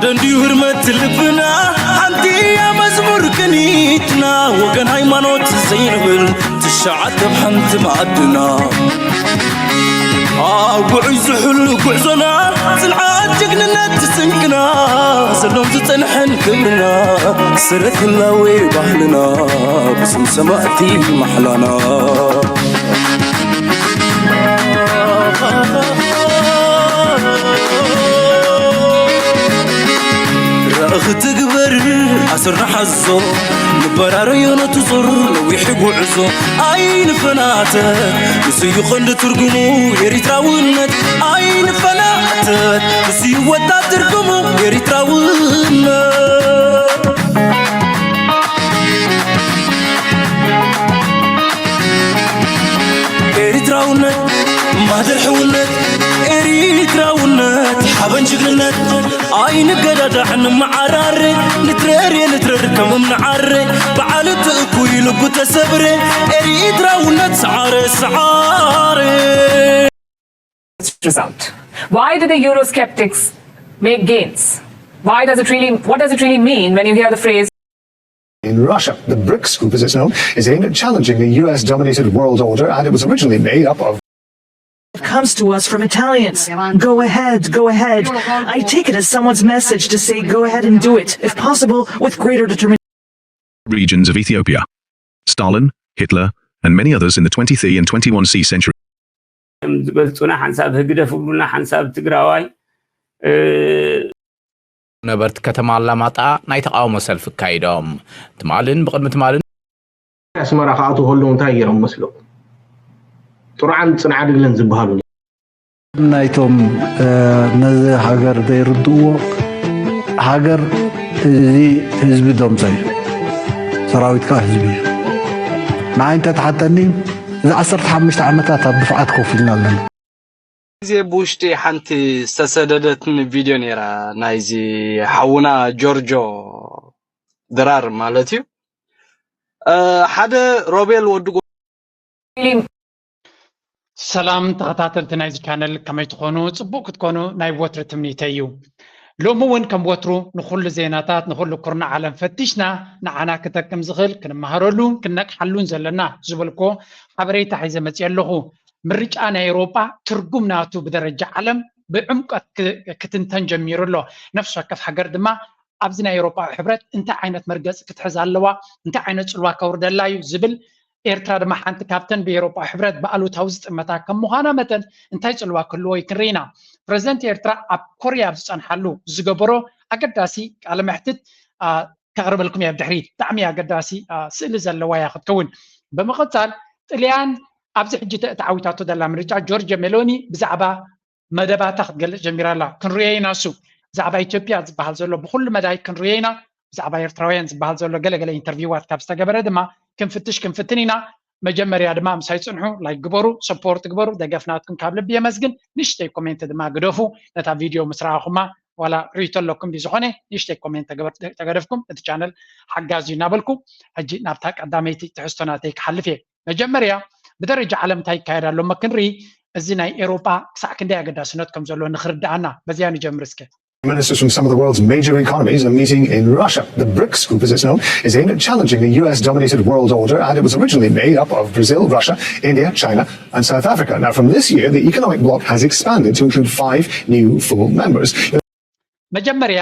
ደንድዩ ህርመት ልብና ሓንቲ እያ መዝሙር ቅኒትና ወገን ሃይማኖት ዘይንብል ትሽዓተ ኣብ ሓንቲ ማዕድና ኣብ ጉዑይ ዝሕሉ ጉዕዞና ጽንዓት ጅግንነት ትስንቅና ዘሎም ዝጸንሐን ክብርና ሰረት ህላዌ ባህልና ብስም ሰማእቲ ማሕላና ራእኺ ትግበር ኣስር ንሓዞ ንበራረዮ ነቲ ዞር ነዊሕ ጉዕዞ ኣይንፈናተ ንስዩ ቐንዲ ትርጉሙ ኤሪትራውነት ኣይንፈናተ ንስዩ ወጣት ትርጉሙ ኤሪትራውነት ኤሪትራውነት ማህደር ሕውነት ኤሪትራውነት ሓበን ጅግንነት ኣይንገዳዳዕ ንመዓራረ ንትረር የንትረር ከም እምኒ ዓረ በዓል እቲ እኩይ ልቡ ተሰብረ ኤሪትራውነት ሰዓረ ሰዓረ Result. Why do the Eurosceptics make gains? Why does it really, what does it really mean when you hear the phrase? In Russia, the BRICS group, as it's known, is aimed at challenging the U S dominated world order, and it was originally made up of comes to us from Italians. Go ahead, go ahead. I take it as someone's message to say go ahead and do it, if possible, with greater determination. Regions of Ethiopia. Stalin, Hitler, and many others in the twentieth and twenty-first century. ዝገልፁና ሓንሳብ ህግደፍ ይብሉና ሓንሳብ ትግራዋይ ነበርቲ ከተማ ኣላማጣ ናይ ተቓውሞ ሰልፊ ኣካይዶም። ትማልን ብቕድሚ ትማልን ኣስመራ ክኣትዉ ከለዉ እንታይ ገይሮም መስለኩም? ጥሩዓን ፅንዓድግለን ዝበሃሉ ናይቶም ነዚ ሃገር ዘይርድእዎ ሃገር እዚ ህዝቢ ደምሶ እዩ፣ ሰራዊት ከዓ ህዝቢ እዩ። ንዓይ እንተትሓተኒ እዚ ዓሰርተ ሓሙሽተ ዓመታት ኣብ ድፍዓት ኮፍ ኢልና ኣለና። ግዜ ብውሽጢ ሓንቲ ዝተሰደደትኒ ቪድዮ ነይራ ናይዚ ሓውና ጆርጆ ድራር ማለት እዩ ሓደ ሮቤል ወዲ ሰላም ተኸታተልቲ ናይዚ ቻነል ከመይ ትኾኑ? ፅቡቕ ክትኮኑ ናይ ወትሪ ትምኒተይ እዩ። ሎሚ እውን ከም ወትሩ ንኹሉ ዜናታት ንኹሉ ኩርናዕ ዓለም ፈቲሽና ንዓና ክጠቅም ዝኽእል ክንመሃረሉን ክነቅሓሉን ዘለና ዝበልኮ ሓበሬታ ሒዘ መፅየ ኣለኹ። ምርጫ ናይ ኤውሮጳ ትርጉም ናቱ ብደረጃ ዓለም ብዕምቀት ክትንተን ጀሚሩ ኣሎ። ነፍሲ ወከፍ ሃገር ድማ ኣብዚ ናይ ኤውሮጳዊ ሕብረት እንታይ ዓይነት መርገፂ ክትሕዝ ኣለዋ፣ እንታይ ዓይነት ፅልዋ ከውርደላ እዩ ዝብል ኤርትራ ድማ ሓንቲ ካብተን ብኤውሮጳዊ ሕብረት ብኣሉታዊ ዝጥመታ ከም ምዃና መጠን እንታይ ፅልዋ ክህልዎ እዩ ክንርኢ ኢና። ፕረዚደንት ኤርትራ ኣብ ኮርያ ኣብ ዝፀንሓሉ ዝገበሮ ኣገዳሲ ቃለ መሕትት ከቕርበልኩም እየ ብድሕሪት። ብጣዕሚ ኣገዳሲ ስእሊ ዘለዋ እያ ክትከውን። ብምቕፃል ጥልያን ኣብዚ ሕጂ ተዓዊታቶ ዘላ ምርጫ ጆርጅ ሜሎኒ ብዛዕባ መደባታ ክትገልፅ ጀሚራ ኣላ። ክንሪኦ ኢና እሱ ብዛዕባ ኢትዮጵያ ዝበሃል ዘሎ ብኩሉ መዳይ ክንሪኦ ኢና። ብዛዕባ ኤርትራውያን ዝበሃል ዘሎ ገለገለ ኢንተርቪዋት ካብ ዝተገበረ ድማ ክንፍትሽ ክንፍትን ኢና። መጀመርያ ድማ ምሳይ ፅንሑ፣ ላይክ ግበሩ፣ ሰፖርት ግበሩ፣ ደገፍ ናትኩም ካብ ልቢ የመስግን። ንእሽተይ ኮሜንት ድማ ግደፉ። ነታ ቪድዮ ምስ ረኣኹማ ዋላ ርእይቶ ኣለኩም ድዩ ዝኾነ ንእሽተይ ኮሜንት ተገደፍኩም እቲ ቻነል ሓጋዚ እዩ እናበልኩ ሕጂ ናብታ ቀዳመይቲ ትሕዝቶ ናተይ ክሓልፍ እየ። መጀመርያ ብደረጃ ዓለም እንታይ ይካየድ ኣሎ እሞ ክንርኢ እዚ ናይ ኤሮጳ ክሳዕ ክንደይ ኣገዳስነት ከም ዘለዎ ንኽርድኣና በዚኣ ንጀምር እስከ። Ministers from some of the world's major economies are meeting in Russia. The BRICS group, as it's known, is aimed at challenging the U S dominated world order, and it was originally made up of Brazil, Russia, India, China, and South Africa. Now, from this year, the economic bloc has expanded to include five new full members. መጀመርያ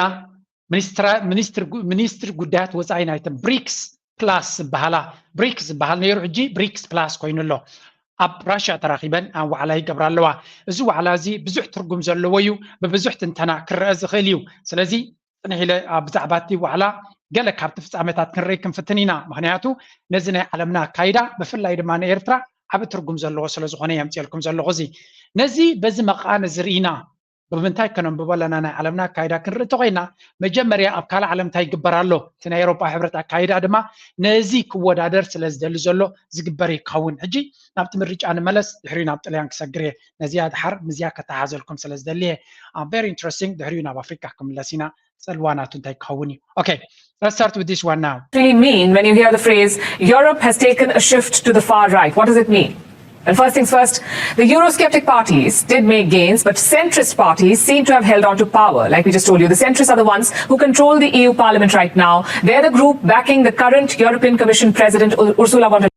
ሚኒስትሪ ጉዳያት ወፃኢ ናይተን ብሪክስ ፕላስ ዝበሃላ ብሪክስ ዝበሃል ነይሩ ሕጂ ብሪክስ ፕላስ ኮይኑ ኣሎ። ኣብ ራሽያ ተራኺበን ኣብ ዋዕላ ይገብራ ኣለዋ። እዚ ዋዕላ እዚ ብዙሕ ትርጉም ዘለዎ እዩ፣ ብብዙሕ ትንተና ክረአ ዝኽእል እዩ። ስለዚ ፅንሕ ኢለ ብዛዕባ እቲ ዋዕላ ገለ ካብቲ ፍፃመታት ክንርኢ ክንፍትን ኢና። ምክንያቱ ነዚ ናይ ዓለምና ኣካይዳ ብፍላይ ድማ ንኤርትራ ዓብ ትርጉም ዘለዎ ስለዝኾነ የምፅኤልኩም ዘለኹ። እዚ ነዚ በዚ መቃን እዚ ርኢና ብምንታይ ከነንብቦ ኣለና ናይ ዓለምና ኣካይዳ ክንርኢ ተኮይና መጀመርያ ኣብ ካልእ ዓለም እንታይ ይግበር ኣሎ እቲ ናይ ኤሮጳ ሕብረት ኣካይዳ ድማ ነዚ ክወዳደር ስለ ዝደሊ ዘሎ ዝግበር እዩ ክኸውን። ሕጂ ናብቲ ምርጫ ንመለስ ድሕሪኡ ናብ ጥልያን ክሰግር እየ ነዚኣ ድሓር ምስዚኣ ከተሓዘልኩም ስለ ዝደሊ እየ። Very interesting ድሕሪኡ ናብ ኣፍሪካ ክምለስ ኢና። ፀልዋ ናቱ እንታይ ክኸውን እዩ? Okay, let's start with this one now. Really mean when you hear the phrase Europe has taken a shift to the far right? What does it mean? And first things first, the Eurosceptic parties did make gains, but centrist parties seem to have held on to power. Like we just told you, the centrists are the ones who control the E U Parliament right now. They're the group backing the current European Commission President Ur- Ursula von der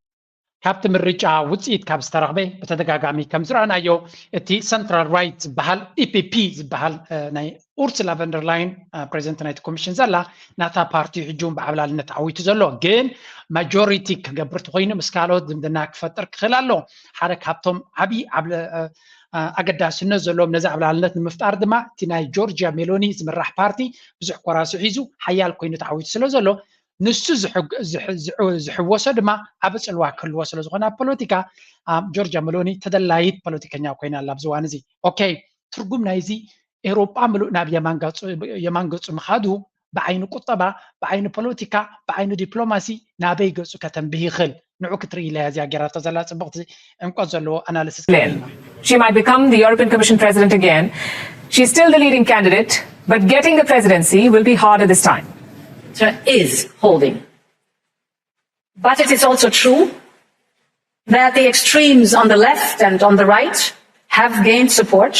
ካብቲ ምርጫ ውፅኢት ካብ ዝተረኽበ ብተደጋጋሚ ከም ዝረኣናዮ እቲ ሰንትራል ራይት ዝበሃል ኢፒፒ ዝበሃል ናይ ኡርሱላ ቨንደርላይን ፕሬዚደንት ናይቲ ኮሚሽን ዘላ ናታ ፓርቲ ሕጂ እውን ብዓብላልነት ተዓዊቱ ዘሎ ግን ማጆሪቲ ክገብር ተኮይኑ ምስ ካልኦት ዝምድና ክፈጥር ክኽእል ኣሎ ሓደ ካብቶም ዓብዪ ኣገዳስነት ዘለዎም ነዚ ዓብላልነት ንምፍጣር ድማ እቲ ናይ ጆርጂያ ሜሎኒ ዝምራሕ ፓርቲ ብዙሕ ኮራሲ ሒዙ ሓያል ኮይኑ ተዓዊቱ ስለ ዘሎ ንሱ ዝሕወሶ ድማ ዓብ ፅልዋ ክህልዎ ስለ ዝኾነ ኣብ ፖለቲካ ጆርጂያ ሜሎኒ ተደላይት ፖለቲከኛ ኮይና ኣላ ኣብዚ እዋን እዚ ኦኬ ትርጉም ናይዚ ኤውሮጳ ምሉእ ናብ የማን ገጹ ምኻዱ ብዓይኒ ቁጠባ፣ ብዓይኒ ፖለቲካ፣ ብዓይኒ ዲፕሎማሲ ናበይ ገጹ ከተንብህ ይኽእል? ንዑ ክትርኢ ኢላ እያ እዚኣ ጌራቶ ዘላ ጽብቕቲ ዕምቆት ዘለዎ ኣናሊሲስ። She might become the European Commission President again. She's still the leading candidate, but getting the presidency will be harder this time. Is holding. But it is also true that the extremes on the left and on the right have gained support.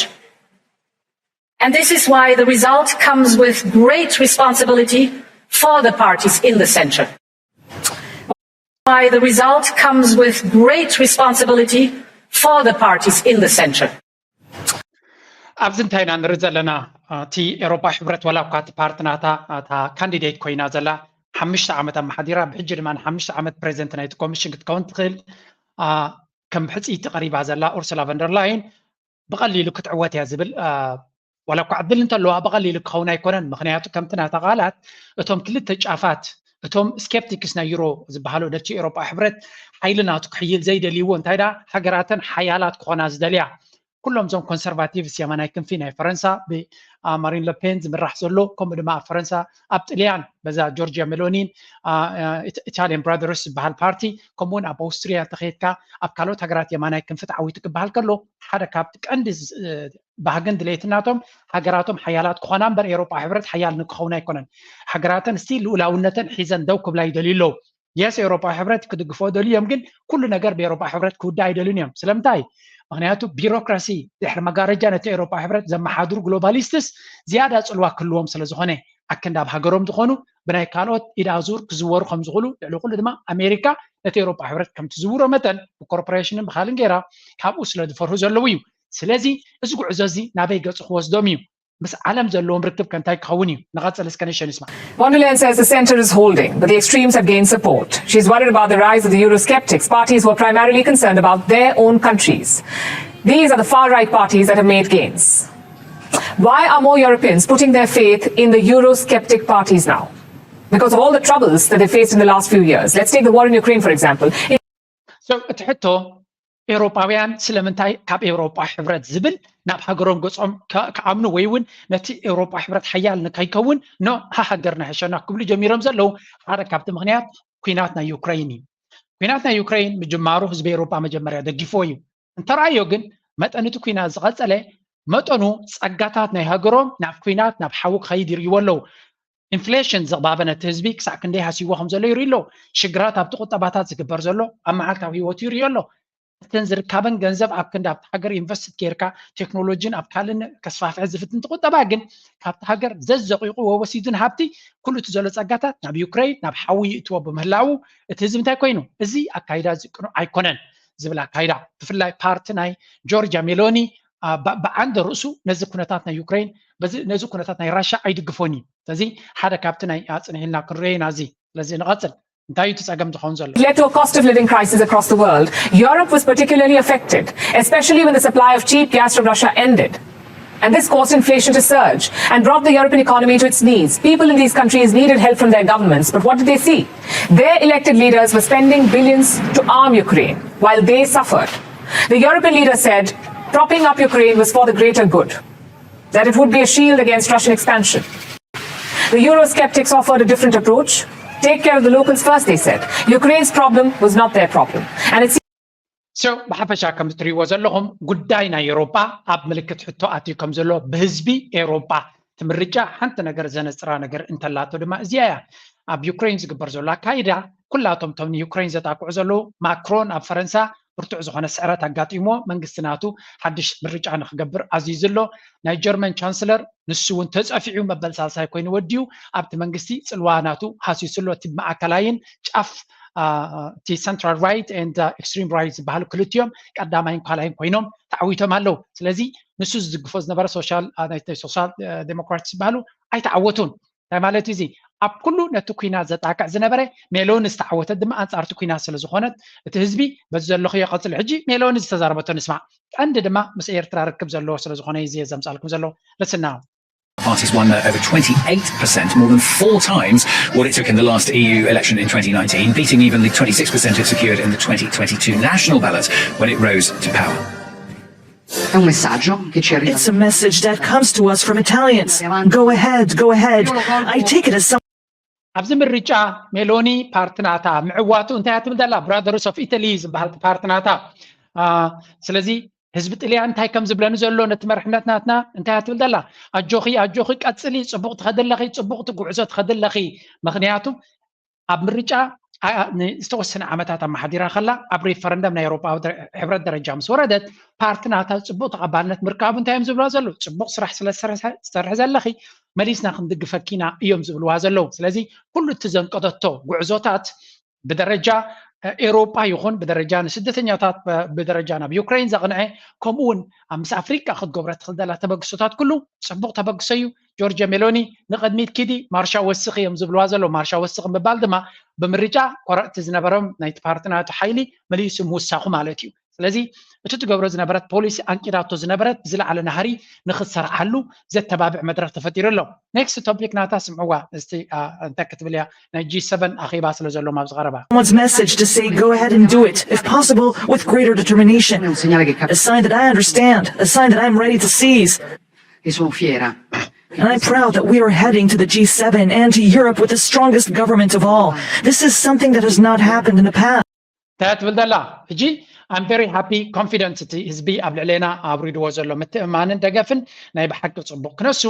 And this is why the result comes with great responsibility for the parties in the center. Why the result comes with great responsibility for the parties in the center. ኣብዚ እንታይ ኢና ንርኢ ዘለና እቲ ኤሮፓ ሕብረት ዋላ እኳ እቲ ፓርቲ ናታ እታ ካንዲዴት ኮይና ዘላ ሓሙሽተ ዓመት ኣመሓዲራ ብሕጂ ድማ ንሓሙሽተ ዓመት ፕሬዚደንት ናይቲ ኮሚሽን ክትከውን ትኽእል ከም ሕፅይቲ ቀሪባ ዘላ ኡርሱላ ቨንደርላይን ብቐሊሉ ክትዕወት እያ ዝብል ዋላ እኳ ዕድል እንተለዋ ብቐሊሉ ክኸውን ኣይኮነን ምክንያቱ ከምቲ ናታ ቃላት እቶም ክልተ ጫፋት እቶም ስኬፕቲክስ ናይ ዩሮ ዝበሃሉ ነቲ ኤሮፓ ሕብረት ሓይሊ ናቱ ክሕይል ዘይደልይዎ እንታይ ዳ ሃገራተን ሓያላት ክኾና ዝደልያ ኩሎም እዞም ኮንሰርቫቲቭስ የማናይ ክንፊ ናይ ፈረንሳ ብማሪን ለፔን ዝምራሕ ዘሎ ከምኡ ድማ ኣብ ፈረንሳ ኣብ ጥልያን በዛ ጆርጂያ ሜሎኒን ኢታሊያን ብራደርስ ዝበሃል ፓርቲ ከምኡውን ኣብ ኣውስትሪያ እንተኸይድካ ኣብ ካልኦት ሃገራት የማናይ ክንፊ ተዓዊቱ ክበሃል ከሎ ሓደ ካብቲ ቀንዲ ባህግን ድሌትን ናቶም ሃገራቶም ሓያላት ክኾና እምበር ኤሮጳ ሕብረት ሓያል ንክኸውን ኣይኮነን። ሃገራተን እስቲ ልኡላውነተን ሒዘን ደው ክብላ ይደልዩ ኣለዉ። የስ ኤሮጳ ሕብረት ክድግፎ ደልዩ እዮም፣ ግን ኩሉ ነገር ብኤሮጳ ሕብረት ክውዳእ ኣይደልዩን እዮም። ስለምንታይ? ምክንያቱ ቢሮክራሲ ድሕሪ መጋረጃ ነቲ ኤሮጳ ሕብረት ዘመሓድሩ ግሎባሊስትስ ዝያዳ ጽልዋ ክህልዎም ስለ ዝኾነ ኣክንዲ ኣብ ሃገሮም ዝኾኑ ብናይ ካልኦት ኢድ ኣዙር ክዝወሩ ከም ዝኽእሉ ልዕሊ ኩሉ ድማ ኣሜሪካ ነቲ ኤሮጳ ሕብረት ከም ትዝውሮ መጠን ብኮርፖሬሽንን ብካልን ገይራ ካብኡ ስለ ዝፈርሁ ዘለዉ እዩ። ስለዚ እዚ ጉዕዞ እዚ ናበይ ገጹ ክወስዶም እዩ? ምስ ዓለም ዘለዎም ርክብ ከ እንታይ ክኸውን እዩ? ንቐጽል እስከ ንሸን ይስማ። Von der Leyen says the center is holding, but the extremes have gained support. She's worried about the rise of the Eurosceptics, parties who are primarily concerned about their own countries. These are the far right parties that have made gains. Why are more Europeans putting their faith in the Eurosceptic parties now? Because of all the troubles that they faced in the last few years. Let's take the war in Ukraine, for example. So, እቲ ሕቶ ኤውሮጳውያን ስለምንታይ ካብ ኤውሮጳ ሕብረት ዝብል ናብ ሃገሮም ገጾም ክኣምኑ ወይ እውን ነቲ ኤውሮጳ ሕብረት ሓያል ንከይከውን ኖ ሃሃገር ንሕሸና ክብሉ ጀሚሮም ዘለዉ ሓደ ካብቲ ምክንያት ኩናት ናይ ዩክሬን እዩ። ኩናት ናይ ዩክሬን ምጅማሩ ህዝቢ ኤውሮጳ መጀመርያ ደጊፎ እዩ። እንተረኣዮ ግን መጠን እቲ ኩናት ዝቐጸለ መጠኑ ጸጋታት ናይ ሃገሮም ናብ ኩናት ናብ ሓዊ ክኸይድ ይርእይዎ ኣለዉ። ኢንፍሌሽን ዘቕባበ ነቲ ህዝቢ ክሳዕ ክንደይ ሃስይዎ ከም ዘሎ ይርኢ ኣሎ። ሽግራት ኣብቲ ቁጠባታት ዝግበር ዘሎ ኣብ መዓልታዊ ህይወቱ ይርኢ ኣሎ። እተን ዝርካበን ገንዘብ ኣብ ክንዲ ኣብቲ ሃገር ኢንቨስት ጌርካ ቴክኖሎጂን ኣብ ካልእ ከስፋፍሐ ዝፍትን ቁጠባ ግን ካብቲ ሃገር ዘዘቂቑ ወወሲዱን ሃብቲ ኩሉ እቲ ዘሎ ጸጋታት ናብ ዩክሬን ናብ ሓዊ ይእትዎ ብምህላዉ እቲ ህዝቢ እንታይ ኮይኑ እዚ ኣካይዳ እዚ ቅኑዕ ኣይኮነን ዝብል ኣካይዳ ብፍላይ ፓርቲ ናይ ጆርጃ ሜሎኒ ብዓንደ ርእሱ ነዚ ኩነታት ናይ ዩክሬን ነዚ ኩነታት ናይ ራሻ ኣይድግፎን እዩ። ስለዚ ሓደ ካብቲ ናይ ኣጽኒሕልና ክንሪኦ ኢና እዚ ስለዚ ንቐጽል እንታይ እዩ እቲ ጸገም ዝኸውን ዘሎ? Led to a cost of living crisis across the world. Europe was particularly affected, especially when the supply of cheap gas from Russia ended. And this caused inflation to surge and brought the European economy to its knees. People in these countries needed help from their governments, but what did they see? Their elected leaders were spending billions to arm Ukraine while they suffered. The European leader said propping up Ukraine was for the greater good, that it would be a shield against Russian expansion. The Eurosceptics offered a different approach. Take care of the locals first, they said. Ukraine's problem was not their problem. And it So ብሓፈሻ ከም እትሪእዎ ዘለኹም ጉዳይ ናይ ኤውሮጳ ኣብ ምልክት ሕቶ ኣትዩ ከም ዘሎ ብህዝቢ ኤውሮጳ እቲ ምርጫ ሓንቲ ነገር ዘነጽራ ነገር እንተላቶ ድማ እዚኣ እያ። ኣብ ዩክሬን ዝግበር ዘሎ ኣካይዳ ኩላቶም እቶም ንዩክሬን ዘጣቅዑ ዘለዉ ማክሮን ኣብ ፈረንሳ ብርቱዕ ዝኾነ ስዕረት ኣጋጢሞ መንግስቲ ናቱ ሓድሽ ምርጫ ንክገብር ኣዚዙ ኣሎ። ናይ ጀርመን ቻንስለር ንሱ እውን ተጸፊዑ መበል ሳልሳይ ኮይኑ ወዲኡ ኣብቲ መንግስቲ ጽልዋ ናቱ ሃሲሱ ኣሎ። እቲ ማእከላይን ጫፍ እቲ central right and extreme right ዝበሃሉ ክልቲኦም ቀዳማይን ካልኣይን ኮይኖም ተዓዊቶም ኣለዉ። ስለዚ ንሱ ዝድግፎ ዝነበረ ሶሻል ሶሻል ዴሞክራት ዝበሃሉ ኣይተዓወቱን። እንታይ ማለት እዩ እዚ? ኣብ ኩሉ ነቲ ኩናት ዘጣቅዕ ዝነበረ ሜሎኒ ዝተዓወተት ድማ ኣንጻርቲ ኩናት ስለ ዝኾነት እቲ ህዝቢ በዚ ዘለኹ ይቐጽል። ሕጂ ሜሎኒ ዝተዛረበቶ ንስማዕ። ቀንዲ ድማ ምስ ኤርትራ ርክብ ዘለዎ ስለ ዝኾነ እዩ እዚ ዘምጻልኩም ዘሎ። ልስና Party's won there over twenty-eight percent, more than four times what it took in the last E U election in twenty nineteen, beating even the twenty-six percent it secured in the twenty twenty-two national ballot when it rose to power. È un messaggio che ci arriva. It's a message that comes to us from Italians. Go ahead, go ahead. I take it as some ኣብዚ ምርጫ ሜሎኒ ፓርቲ ናታ ምዕዋቱ እንታይ እያ ትብል ዘላ? ብራዘርስ ኦፍ ኢታሊ ዝበሃል ፓርቲ ናታ። ስለዚ ህዝቢ ጥልያን እንታይ ከም ዝብለኒ ዘሎ ነቲ መርሕነት ናትና እንታይ እያ ትብል ዘላ? ኣጆኺ ኣጆኺ ቀጽሊ፣ ጽቡቕ ትኸዲ ኣለኺ፣ ጽቡቕቲ ጉዕዞ ትኸዲ ኣለኺ። ምኽንያቱ ኣብ ምርጫ ዝተወሰነ ዓመታት ኣመሓዲራ ከላ ኣብ ሪፈረንደም ናይ ኤውሮጳዊ ሕብረት ደረጃ ምስ ወረደት ፓርቲ ናታ ጽቡቕ ተቐባልነት ምርካቡ እንታይ እዮም ዝብላ ዘለዉ? ጽቡቕ ስራሕ ስለ ዝሰርሒ ዘለኺ መሊስና ክንድግፈኪና እዮም ዝብልዋ ዘለዉ። ስለዚ ኩሉ እቲ ዘንቀደቶ ጉዕዞታት ብደረጃ ኤውሮጳ ይኹን ብደረጃ ንስደተኛታት ብደረጃ ናብ ዩክሬን ዘቕንዐ ከምኡ እውን ኣብ ምስ ኣፍሪቃ ክትገብሮ ትኽእል ዘላ ተበግሶታት ኩሉ ጽቡቕ ተበግሶ እዩ። ጆርጅ ሜሎኒ ንቕድሚት ኪዲ ማርሻ ወስኺ እዮም ዝብልዋ ዘለዉ። ማርሻ ወስኺ ምባል ድማ ብምርጫ ኮረዕቲ ዝነበሮም ናይቲ ፓርቲ ናቱ ሓይሊ መሊሱ ምውሳኹ ማለት እዩ። ስለዚ እቲ ትገብሮ ዝነበረት ፖሊሲ ኣንቂዳቶ ዝነበረት ብዝለዓለ ናህሪ ንክትሰርሓሉ ዘተባብዕ መድረኽ ተፈጢሩ ኣሎ። ኔክስት ቶፒክ ናታ ስምዕዋ እስቲ እንታይ ክትብል እያ ናይ ጂ ሰቨን ኣኼባ ስለ ዘሎም ኣብዚ ቀረባ Someone's message to say go ahead and do it, if possible, with greater determination. A sign that I understand, a sign that I'm ready to seize. E sono fiera. And I'm proud that we are heading to the G seven and to Europe with the strongest government of all. This is something that has not happened in the past. እንታይ ትብል ዘላ ሕጂ? I'm very happy, confident እቲ ህዝቢ ኣብ ልዕሌና ኣብሪድዎ ዘሎ ምትእማንን ደገፍን ናይ ብሓቂ ጽቡቕ ክነሱ